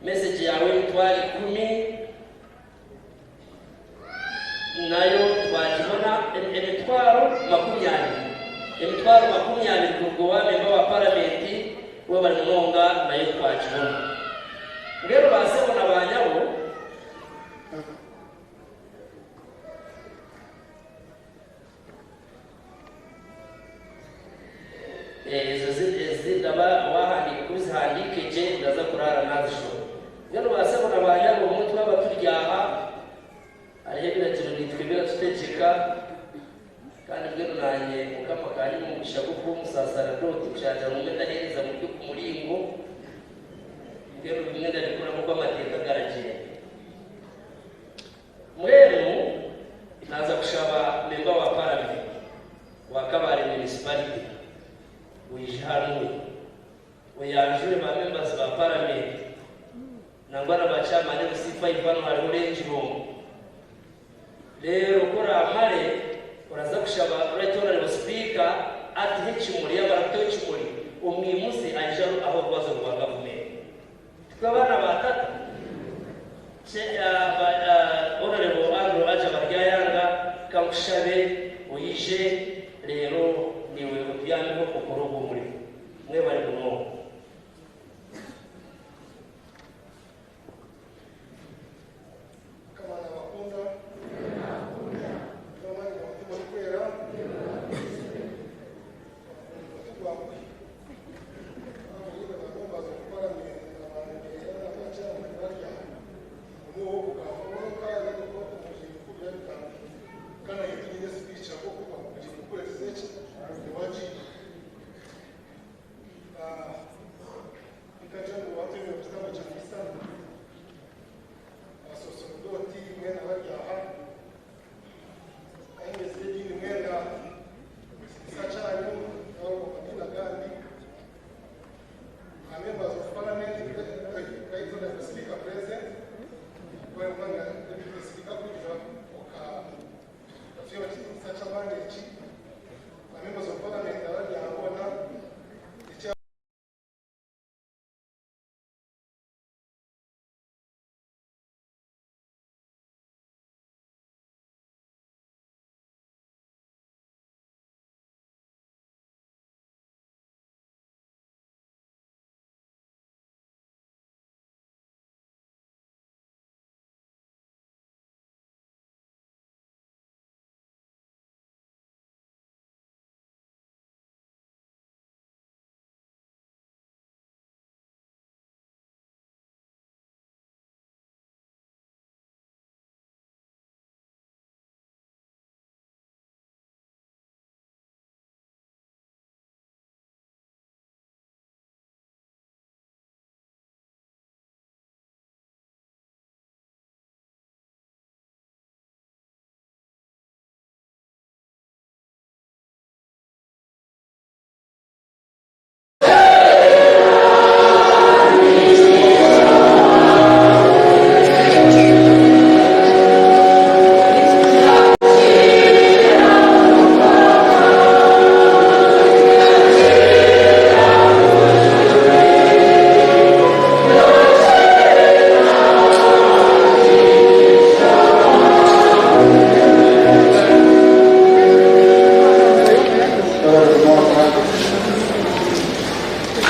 message yawe emitwaro 10 nayo twagibona. Emitwaro 20, emitwaro 20 kuruga owa memba wa paramenti webare munonga nayo twagibona. Mbwenu basebo na banyabo, ezo ezindaba wahandiika kuzihandiike gye ndaza kuraara nazishoma. Mbwenu basebo na banyabo, obumwe twaba turi aha hariho ebiragiro nitwe biratutegyeka, kandi mbwenu nanye Mukama kanyima omugisha gw'okuba omusasaradoti kushangira mumwe ndaheereza muri ogu muringo. Mbwenu bimwe ndabikora nk'oku amateeka garagira. Mbwenu naza kushaba memba wa paramenti wa Kabale Municipality wije hanu oyanjure ba members ba paramenti nangwa na ba chairman MC5 hano hariho Rengirongo. Rero koramare uraza kushaba Right Honorable Speaker atihe ekimuri, yamara kuteho ekimuri omwimuse aije aho orubazo rwa gavumenti. Twe abaana ba tata Honorable Andrew Aja Baryayanga kankushabe oyije rero niwe otuyambeho okore ogwo murimo. Mwebare munonga. Mukama nabakunda. N'amaani ga Mutima Orikwera. Otugwamuhi.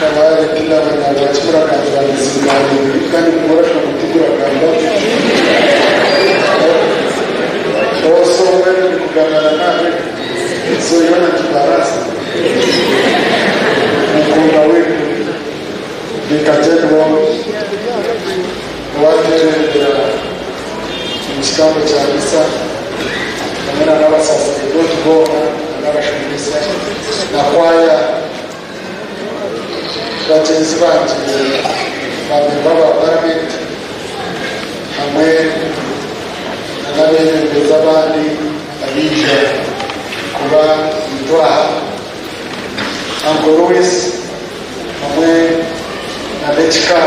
Kabale tindamanya rwaki muragambira mizinga ibiri kandi gumwe orashusha ngu tiguragamba. Also mbwenu ndikugambana nawe so yoona ngibaransa. Mukundwa waitu Vicar General owatwebembera omu kitambo kya misa hamwe na n'abasaseredooti boona na n'abashomesa na kwaya. Bagyenzi bangye ba memba ba paramenti hamwe na n'abeebembezi abandi abaija kuba nitwe aha, Uncle Louis hamwe na n'ekika,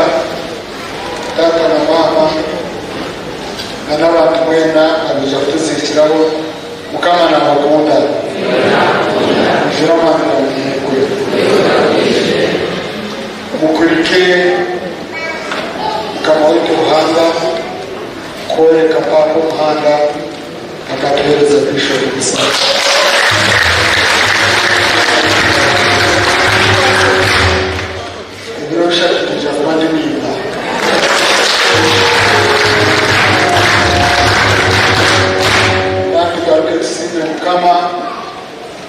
taata na maama na n'abantu mwena abaija kutuziikiraho. Mukama nabakunda. Mwijure amaani ga Muhingwe. Mukurike Mukama waitu Ruhanga kworeka Paapa omuhanda akatuhereza Bishop Musa. Ebiro bishatu niinyija kuba ndi naimwe. Kandi tugaruke tusiime Mukama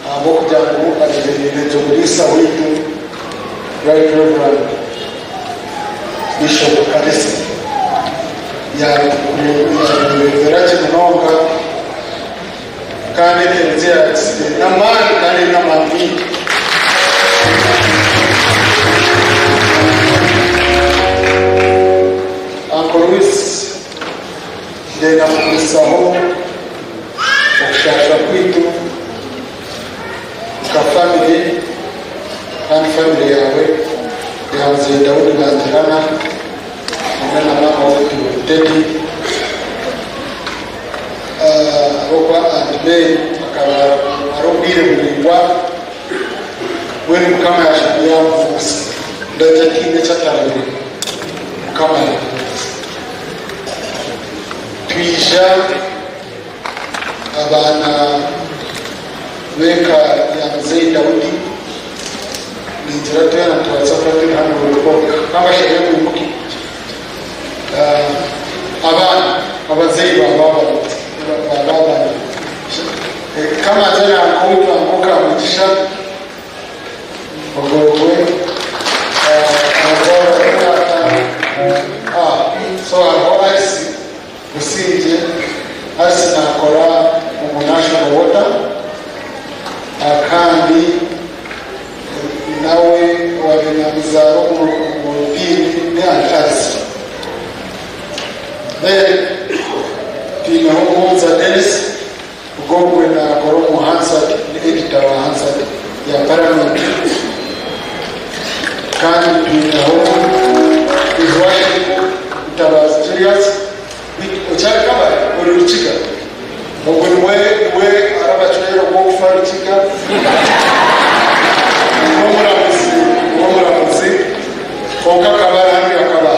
ahabw'okugira ngu arebereire gye omuriisa waitu, Right Reverend Bishop Kalisa. Yaatureebera gye munonga kandi ekereziya yaagisiga eine amaani kandi eine amaani maingi. Uncle Louis, ndenda kukuhisaho okushaasha kwaitu nka famire kandi famire yaawe ya Mzee Daudi Bangirana hamwe na maama waitu Teddy. Ahabw'okuba Aunt Mary akaba aramara obwire buraingwa mbwenu Mukama yaamufuusa ndagye tihaine eki atarabiremu Mukama yaamufuusa. Twija abaana b'eka ya Muzeeyi Daudi ningira twena nitubaasa kuba turi hanu kambashabe mwimuke. Abaana abazeyi ba babana kamanze nanka owaitu Kamugisha ogwo we so hariho Alice Busingye Alice nakora omu National Water kandi Nawe owaabaire naamuzaara omu diini ni Alice. Then twineho Muhumuza Denis, ogwo ogwe naakora omu Hansard, ni editor wa Hansard ya Paramenti. Kandi twineho His Worship Mutabazi Julius, okyari Kabale ori Rukiga? Ogwo niwe niwe arabacwera ogw'okufa Rukiga. Niwe omuramuzi, niwe omuramuzi. Kwonka akaba ari hanu akaba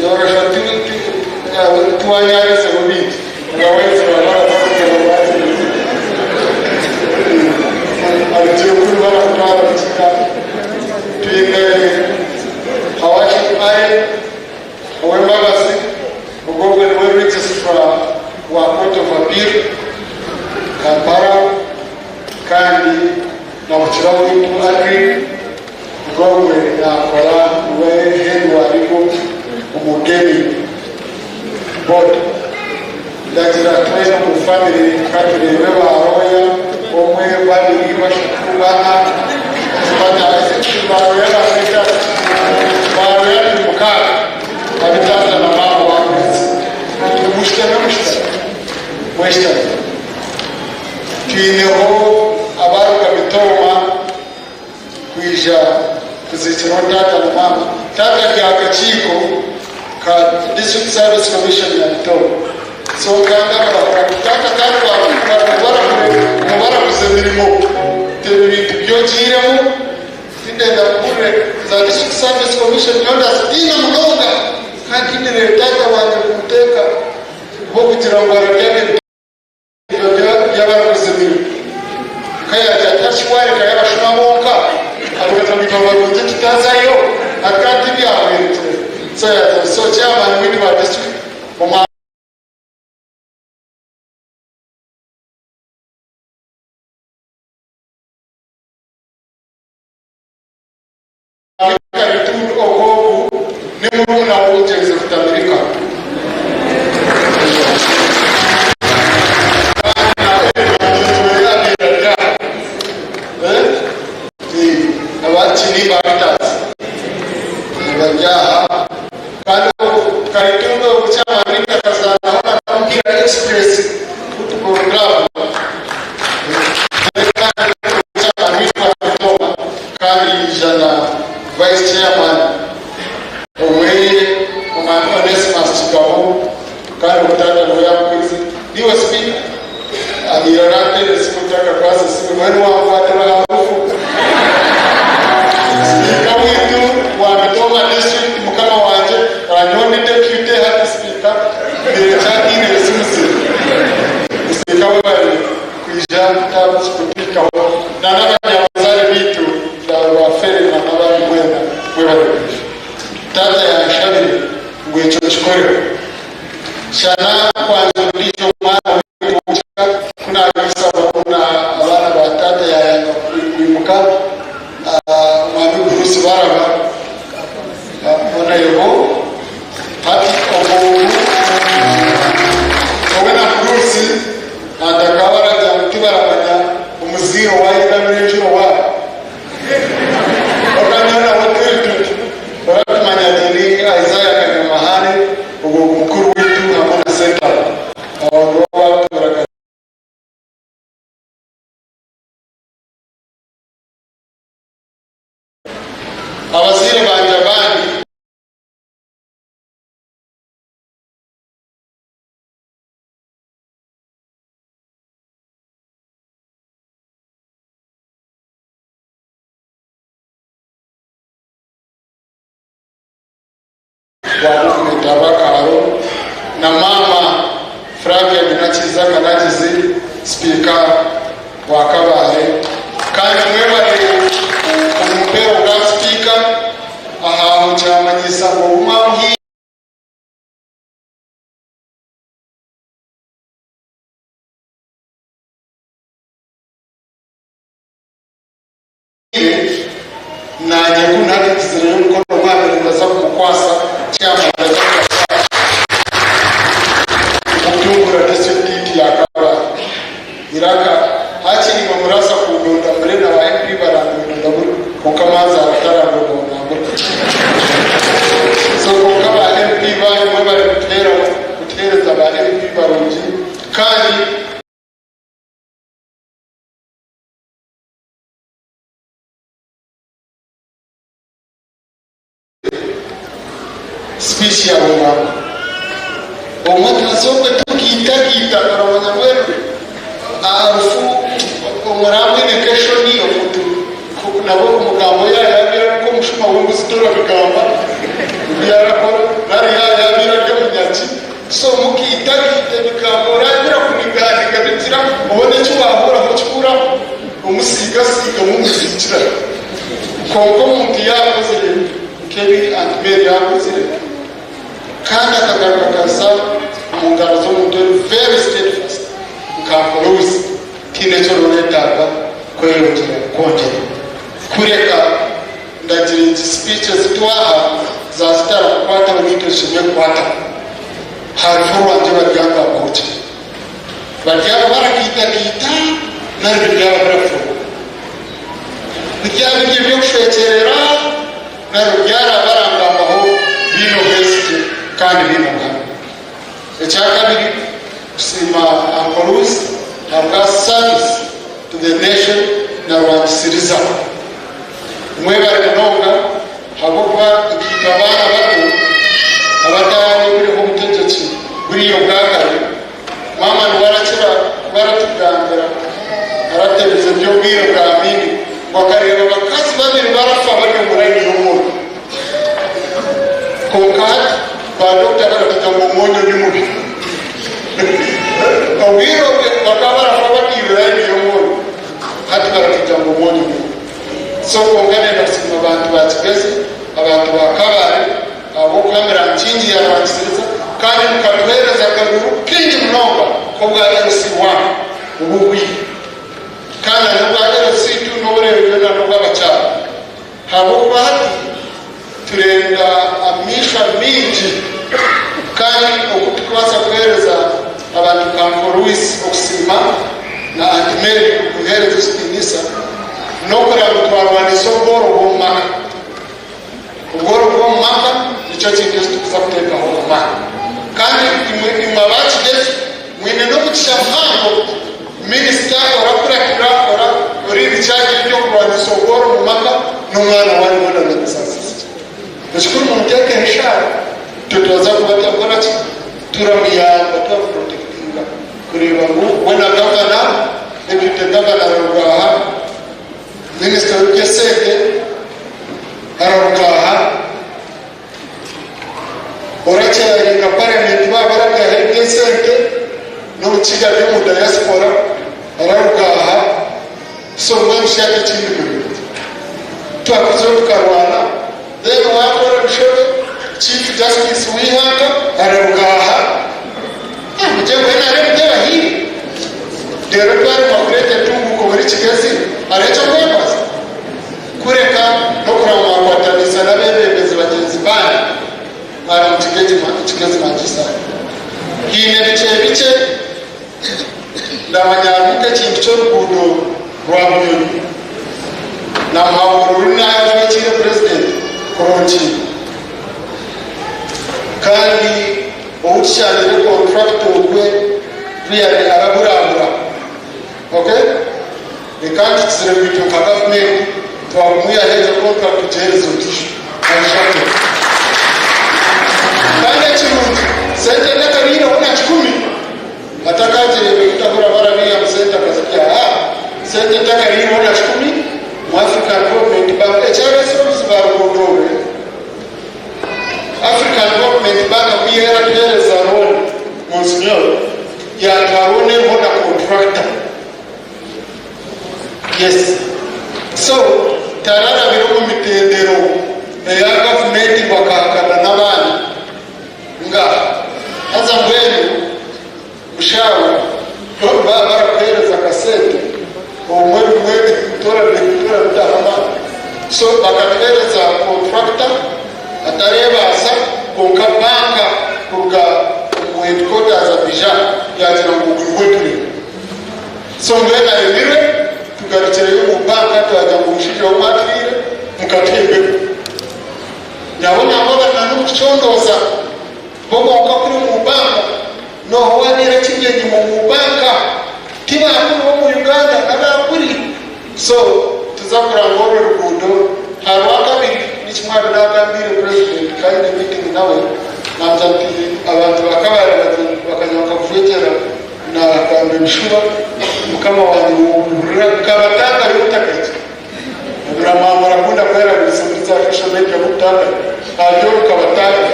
yorosha ti ti tiwanyarezeho bingi. Nga wezi baba baraza kugira ngu arugire kuri barakutwara Rukiga. Twine Hawashi Aye Owembabazi, ogwo ogwe niwe Registrar wa Court of Appeal, Kampala kandi na Bukira waitu Adric, ogwo ogwe nakora niwe Head wa Legal omu Gaming Board. Ndagira twena omu family ka tureebe ba lawyer, omwe, babiri, bashatu, bana, ba lawyer ba ba lawyer ni mukaaga. Abu taata na maama baakuhize. Mushutame, mushutame, mweshutame. Twineho abaaruga Mitooma kwija kuziikiraho taata na maama. Taata ari aha kakiiko ka District Service Commission ya Mitooma. So kandi akarahura ngu taata kandi barakuza emirimo. Ebi bintu by'ogiiremu. Tindenda kuhurira za District Service Commission nyowe ndazitiina munonga kandi tindireebe taata wangye kumuteeka ahabw'okugira ngu ararya ebyo by'abarikuza emirimo. Nka yaagira ati hati shi waarekayo abashuma bonka abaija ngu itwe barungi tuta. Hati kandi tibyahwerekyerera. So yaagira so chairman wiitu wa district omwa. Karitundu Ogogu ni murumuna w'omugyenzi Rutamirika. Kandi na Edward Mugyenzi we abaire ari aha. Aba Kinimba Actors bari aha. Kandi ogu Karitundu ogu chairman akazaanaho na Omupiira Express Football Club. Kandi yaija na Vice Chairman oweye Omwami Onesmus Kigabo kandi ogu taata niwe yakwize. Niiwe Speaker? Abaire aranteera esimu ntakakwasa esimu mbwenu wankwatira aha rufu. Sipiika waitu wa Mitooma District mukama wangye nyowe ndi Deputy hati Sipiika mbaire nkyataine esimu ze. Sipiika webare kwija kutuhikaho na n'abanyabuzaare baitu ba Fere na n'abandi mwena mwebare kwija. Taata yanshabire ngu ekyo nkikoreho. Shana kwanjura ondiijo mwana waitu w'omugisha ku naabiisaba ku na abaana ba taata yaayanga kwimuka Omwami Bruce Baraba Honourable hati ogwo nyowe na Bruce Bakaba baragira ngu tibaramanya omuzaire owaayegamire enjura owaabo. Kwonka nyowe nabo turi tuti, baratumanya nti ni Isaiah Kanyamahane, ogwo mukuru waitu hamwe na Sentabo. Abo nibo baatuuraga. Abazaire bangye abandi. Wa movement Abakaaro na maama Flavia Binakiza Kanagizi sipiika wa Kabale kandi mwebare omu mpeero bwa sipiika aha kyamanyisa ngu obu mwamuhaire Naanye ku naategizireyo omukono gwange nindaza kumukwasa chairman ndaza kubakwasa omukutunguura district ya Kabale. Iraka hakiri imwe muraza kundonda mure na ba MP barandonda ndabura kwonka manzaara tarandonda ngu nambura. So kwonka ba MP banyu mwebare kutuheereza ba MP barungi kandi. Speech yawe nangwa obumwe tubaasa okwe tukiitakiita oramanya mbwenu aharufu omurambwine nk'eshoni omuntu nabwo omugambo yaaba yabeire ari nk'omushuma w'embuzi torabigamba ebi arakora nari yaaba yabeire ari omunyaki so mukiitakiita ebigambo orabira kuniganiga bigira obone eki waahuraho kikuraho omusiigasiiga mumusiikira kwonka omuntu yaakozire nk'ebi Aunt Mary yaakozire kandi akagaruka akaza omu ngaro z'omuntu ori very steadfast nka Uncle Lewis, tihaine eki orikwetaaga kweyongyera kwongyera. Kureka ndagira egi speech ezi twaha zaazitarakukwataho naitwe zishemeriire kukwataho. Hariho orwangye baryangambaho gye. Baryaba barakiitakiita nari biryaba birafuruka. Biryaba biri eby'okushwekyerera nari byarabarangambaho biine obwesigye kandi biine obuhame. Ekyakabiri, kusiima Uncle Lewis ahabwa service to the nation na rwangisiriza. Mwebare munonga ahabw'okuba nkaitwe abaana bato abatareebireho obutegyeki buriya obwa kare, Maama niwe arakira kuba aratugambira aratebeza eby'obwire bwa Amini ngu akareeba abakazi babiri barafa bari omu layini y'omwonyo. Kwonka hati ba dokita baratugira ngu omwonyo ni mubi. Obwire obwe bakaba barafa bataire layini y'omwonyo, hati baratugira ngu omwonyo ni mubi. So kwonka nenda kusiima abantu ba Kigezi, abantu. Abantu ba Kabale ahabw'okuhamira ngu kingi yarwangisiriza kandi mukatuheereza akaruru kaingi munonga k'obwa LC1 obuhwire kandi na n'obwa LC2 n'obureebyo na n'obw'abakyara ahabw'okuba hati turenda amaishwa maingi kandi oku tukubaasa kuheereza abantu nka Uncle Louis okusiima na Aunt Mary kumuheereza ekitiinisa n'okureba ngu twarwanisa obworo bw'omu maka. Obworo bw'omu maka nikyo kintu eki turikuza kuteekaho amaani. Kandi imwe imwe aba Kigezi mwine n'omugisha muhango, minisita orakuratira ora ori in charge y'eby'okurwanisa obworo omu maka n'omwana waanyu mwena namusaasisa. Ekikuru mumuteekeho eshaara, itwe turaza kuba turakora ki? Turamuyamba turamuprotekitinga kureeba ngu we na gavana, deputy gavana araruga aha, Minisita w'eby'esente araruga aha, orakyaringa paramenti baaba baragaha eby'esente n'orukiga ari omu diaspora araruga aha, so mbwenu shi hati ekindi murimo ki? Twakuzireho tukarwana then waakora ebishobe Chief Justice w'eihanga araruga aha, mugye ngu NRM tebahiire? Reero twaremwa kureeta entunguuka omuri Kigezi, hariho eky'okwebaza? Kureka n'okuraba mwakwatanisa n'abeebembezi bagyenzi baanyu, mwaramukiga Kigezi mwagiisaho. Haine bikye bikye ndamanya harimu nk'ekintu ky'oruguudo rwa Bunyonyi na Muhabura oruri naayajwekiire Purezidenti kuronkiibwa. Kandi ou tushangire contractor ogwe really araburabura ok reka ntukizire ngu itwe nka gavumenti twakumwihaho egyo contract tugihereze ondijo agishakure kandi ekirungi sente ntakariireho na kikumi atakagireebe kutahura barabiihamu sente akazirya haa sente ntakariireho na kikumi mu African Development Bank ekyaresire obuzibu aha ruguuto orwe. African Development Bank ku yaaratuheereza loan, Monsignor, yaatuha loan eriho na contractor. Yes. So, tararabire omu mitendero eya gavumenti ngu akahakana n'abandi. Ngaaha. Haza mbwenu Mushaawe, baaba barakuheereza akasente, obumwe bimwe tora bitaho amaani. So bakatuheereza contractor atareebaasa kwonka banka kuruga omu headquarters Abidjan yaagira ngu ogu niwe turiho. So mbwenu aremirwe, tugarukireyo omu banka twagira ngu omushaija ou mwatuhaire mukatuha embeho. Nabo nangwa bari na n'okutucondooza. Bo bonka kuri omu banka noha owabaire akiri enyima omu banka ti bakuru bomu Uganda nabakuri so tuza kuranga orwo ruguudo aharwakabiri nikimwe abu nagambiire president twayine meeting nawe nagira nti abantu ba Kabale bakanya bakakujwekyera nagamba ebishuba mukama wangye wokuhurira nkabatanga yotakakye Oburamwamu orakunda kwerabiriza omuri za social media bukutandika ahari obu kabatanga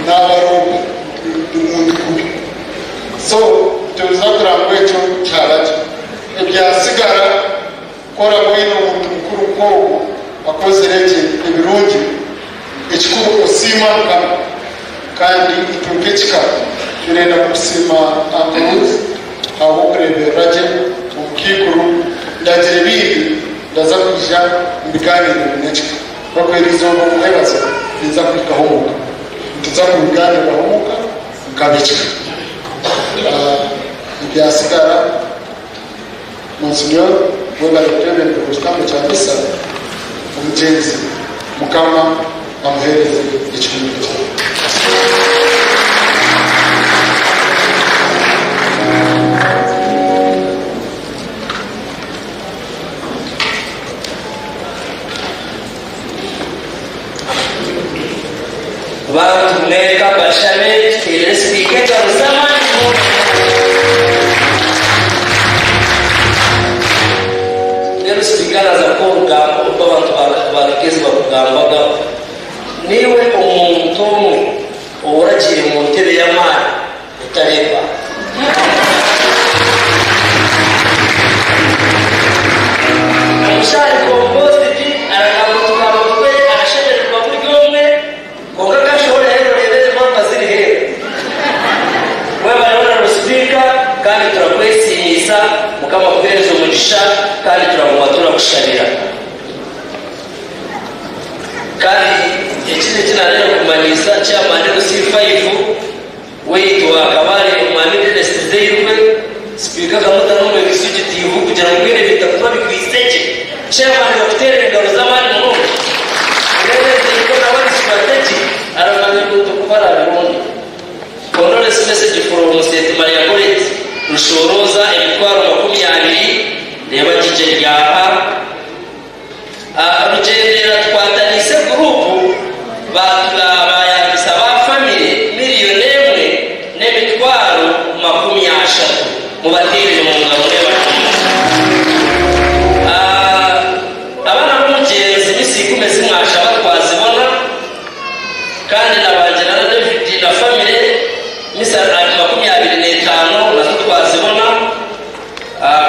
nabaroopa ndi muntu kubi so nituza kureba ngu ekyo kyaba gye ebyasigara ku oraba oine omuntu mukuru nk'ogu akozire gye ebirungi ekikuru osiima Mukama kandi itwe nk'ekika turenda kukusiima Uncle Ruth ahabw'okureeberera gye omukaikuru. Ndagira ebindi ndaza kwija mbigaaniire n'ekika. Kwonka eriizooba omu mwebazo ninza kuhikaho omuka. Nituza kubigaaniiraho omuka nk'ab'ekika. Ebyatsigara, Monsignor webare kutwebembera omu kitambo kya Misa. Omugyenzi Mukama amuheereze ekihumuro kye. Bantu mweka bashabe tuteerere sipiika engaro z'amaani munonga. Mbwenu sipiika naaza kuha orugambo oru abantu ba Kigezi bakugambaga. Niiwe omuntu omwe ow'oragiire mu ntebe y'amaani otareeba. Omushaija ari composed aragamba otugambo twe arashemererwa. Kandi ekindi eki naarenda kumanyisa, chairman LC5 waitu wa Kabale Omwami Denis Tizeirwe, sipiika akamuta n'omu executive kugira ngu mbwenu ebintu agume abikwaitse gye. Chairman bakuteerera engaro z'amaani munonga. Mbwenu Tizeirwe nawe ari strategic, aramanya ebintu oku araabironde. Condolence message from St Maria Goretti, Rushorooza emitwaro 20, reeba gigye ryaha. Rugyendera tukwataniise guruupu baayambisa ba famire miriyoni emwe n'emitwaro 30. Mubateerere omu ngaro mwebare. Abaana b'omugyenzi misi ikumi ezi mwashaba twazibona kandi na Bangirana David na famire misi 25 nazo twazibona.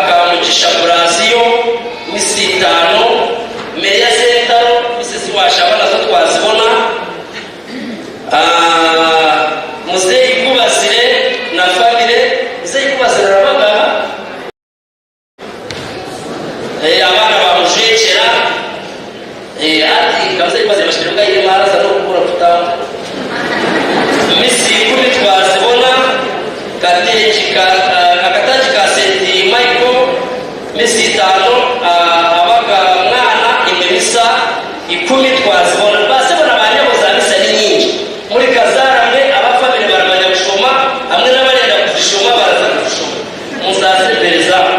Kamugisha Buransiyo, misi itaano, Meya Sentaro, misi ezi waashaba nazo twazibona, Muzeeyi Kubazire na famire, Muzeeyi Kubazire arabaga aha? Abaana baamujwekyera, hati nka Muzeeyi Kubazire bashemereire kuba aine emaara n'okubura kutambura. Misi ikumi twazibona. Akataagi ka Senti Michael, misa itaano, Abaga mwana imwe misa ikumi twazibona. Baasebo na baanyabo za misa ni nyingi. Muri Kazaara mwe aba famire baramanya kushoma hamwe n'abarenda kuzishoma baraza kuzishoma. Musaasire mbere zaabo.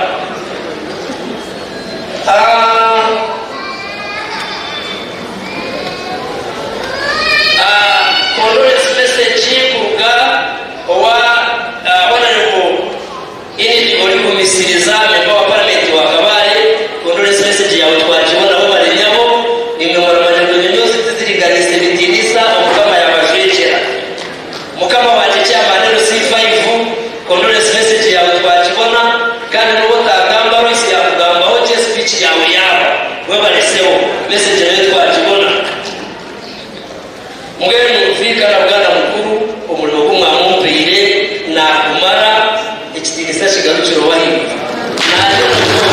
Condolence message kuruga Owa Honourable Enid Orikumisiriza, Member wa Parliament wa Kabale, condolence message yawe twagibona webare nyabo, nimwe muramanya ngu enyonyoozi tiziriganisa ebitiinisa Omukama yabajwekyera. Mukama wangye Chairman LC5, condolence message yawe twagibona kandi nobu otagamba Lois yakugambaho gye speech yawe yaaba. Webare sebo, message nayo twagibona. Mbwenu Viika na Bwana Mukuru, omurimo gu mwamumpaire naagumara, ekitiinisa kigarukire ow'ahaiguru. Naanye nikwo.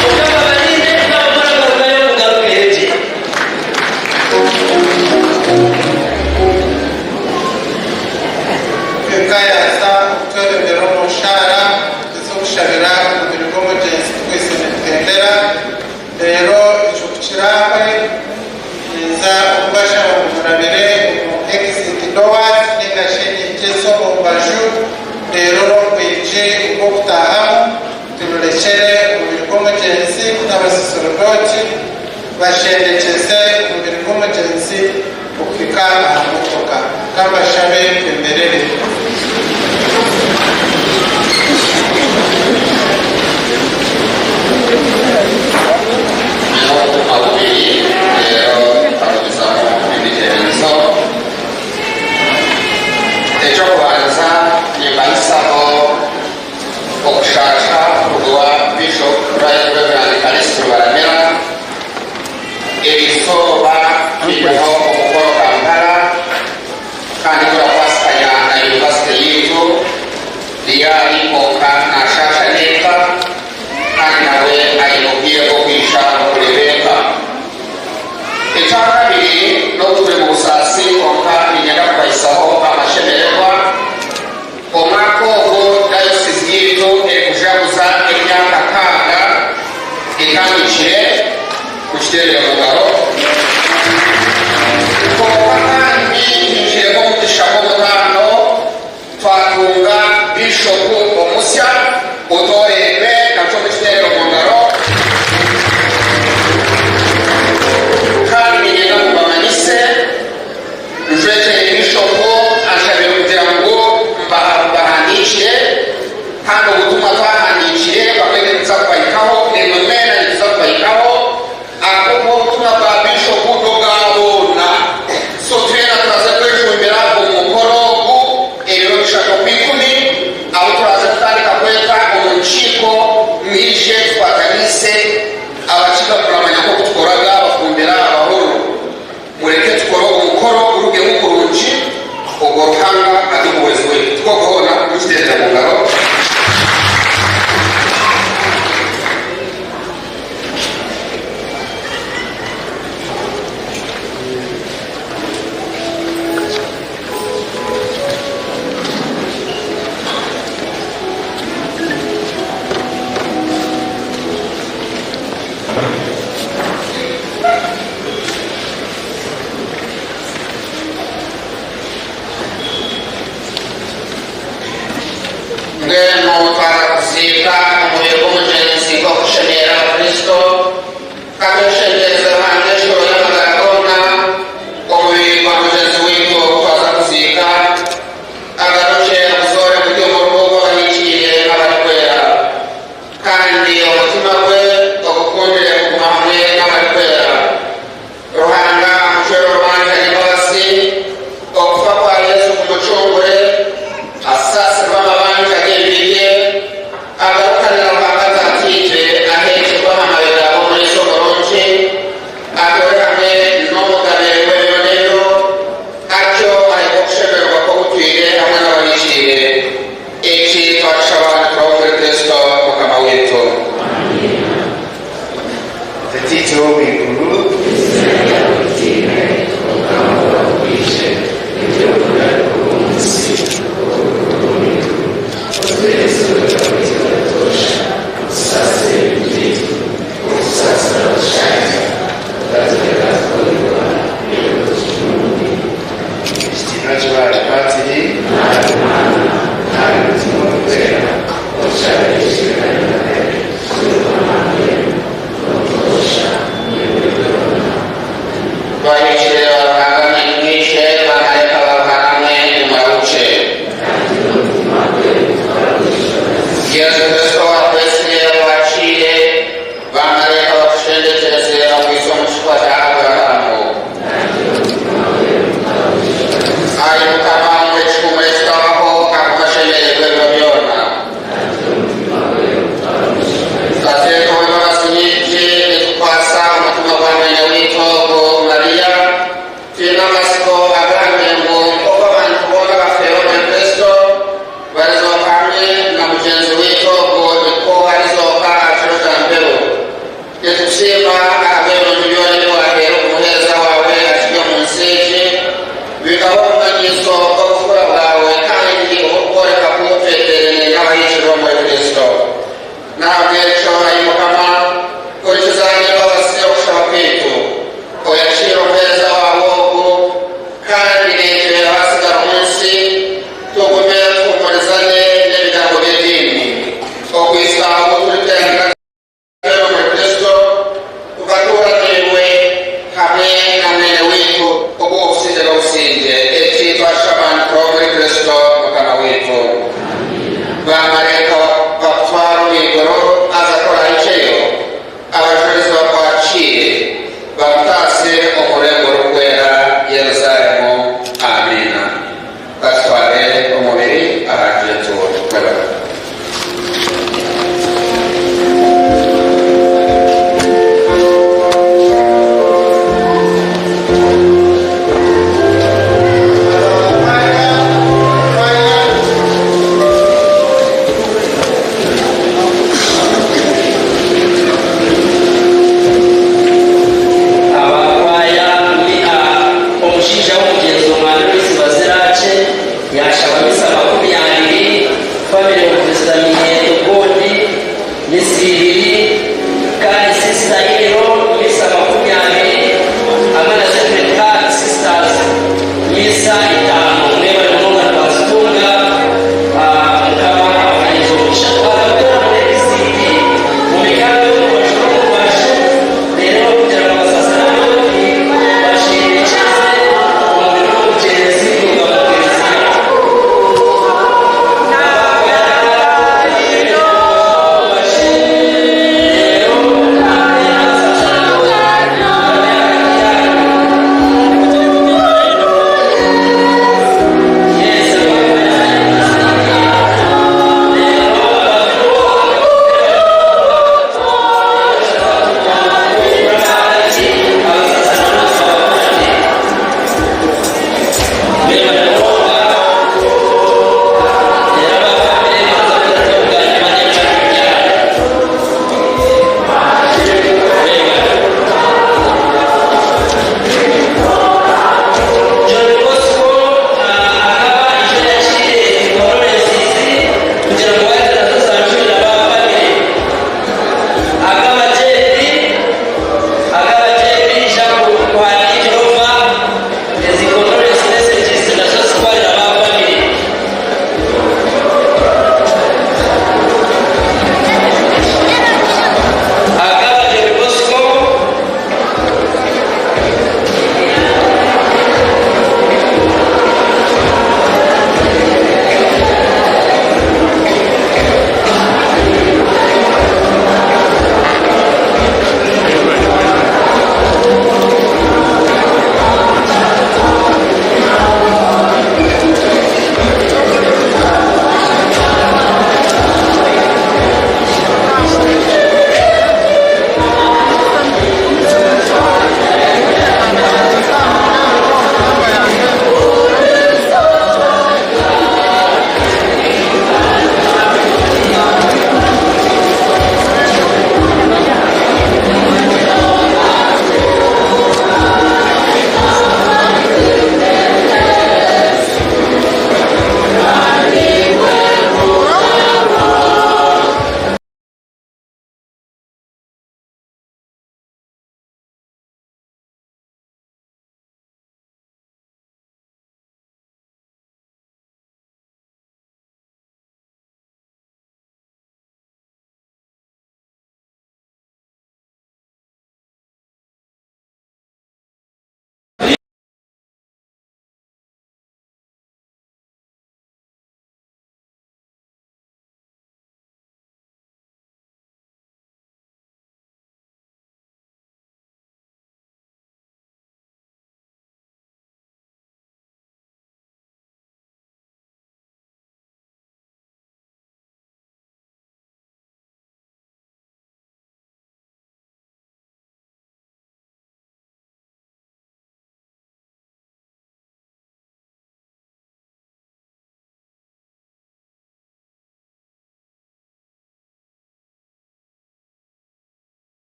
Mukama abarinde, mwaba muragarukayo mugarukeyo gye. Eka yaaza okutwebembera omu nshaara ez'okushabira omubiri gw'omugyenzi tukwitse nituhendera. Reero ekyo ku kiraahwe, ninza okubashaba ngu murabire omu exit doors ninga shi enyigi ez'omu mbaju, reero orwigi rw'okutaahamu tururekyere omubiri gw'omugyenzi n'abasaserodooti bashendekyeze omubiri gw'omugyenzi okuhika aha motoka. Ka mbashabe twemerere. N'okukuma bubiri reero tukagumizamu emigyenzo. Eky'okubanza nimbahisaho okushaasha kuruga owa Bishop Right Reverend Callist Rubaramira. Erizooba twineho omukoro Kampala kandi gurakwatsiganya na yunivasite yaitu. Riyaali kwonka naashaasha n'eka kandi nawe aine obwire bw'okwija okureeba eka. Ekyakabiri, n'obu turi mu busaasi kwonka niinyenda kubahisaho amashemererwa. Omwaka ogu dayosizi yaitu erikujaguza emyaka nkaaga etandikire kukiteerera omu ngaro. Kwonka kandi twingiiremu omugisha gw'omutaano twatunga Biishopu omusya otooreirwe nakyo mukiteerere omu ngaro. Kandi niinyenda. okushemerera Abakristo. Ka tweshengyereze Ruhanga enshuro y'amagara goona, omubiri gwa mugyenzi waitu ogu twaza kuziika, agarukye aguzoore guri omu rugo rw'abahikiire n'abarikwera, kandi omutima gwe ogukundire kuguma hamwe n'abarikwera. Ruhanga amucwere orubanja n'embabazi, okufa kwa Yesu kumucungure, asaasirwe amabanja g'ebibi bye, agarukane na Ruhanga Tataitwe, aheekirwe aha mabega g'Omuriisa Omurungi, atuure hamwe n'Omugabe w'ebiro n'ebiro, atyo aheebwe okushemererwa kw'obutwire hamwe n'abahikiire. Eki twakishaba nituraba omuri Kristo Mukama waitu. Tataitwe ow'omu iguru. Ekitiinwa kibe ahari Patiri, n'ahari Mwana, n'ahari Mutima Orikwera. Twahikire.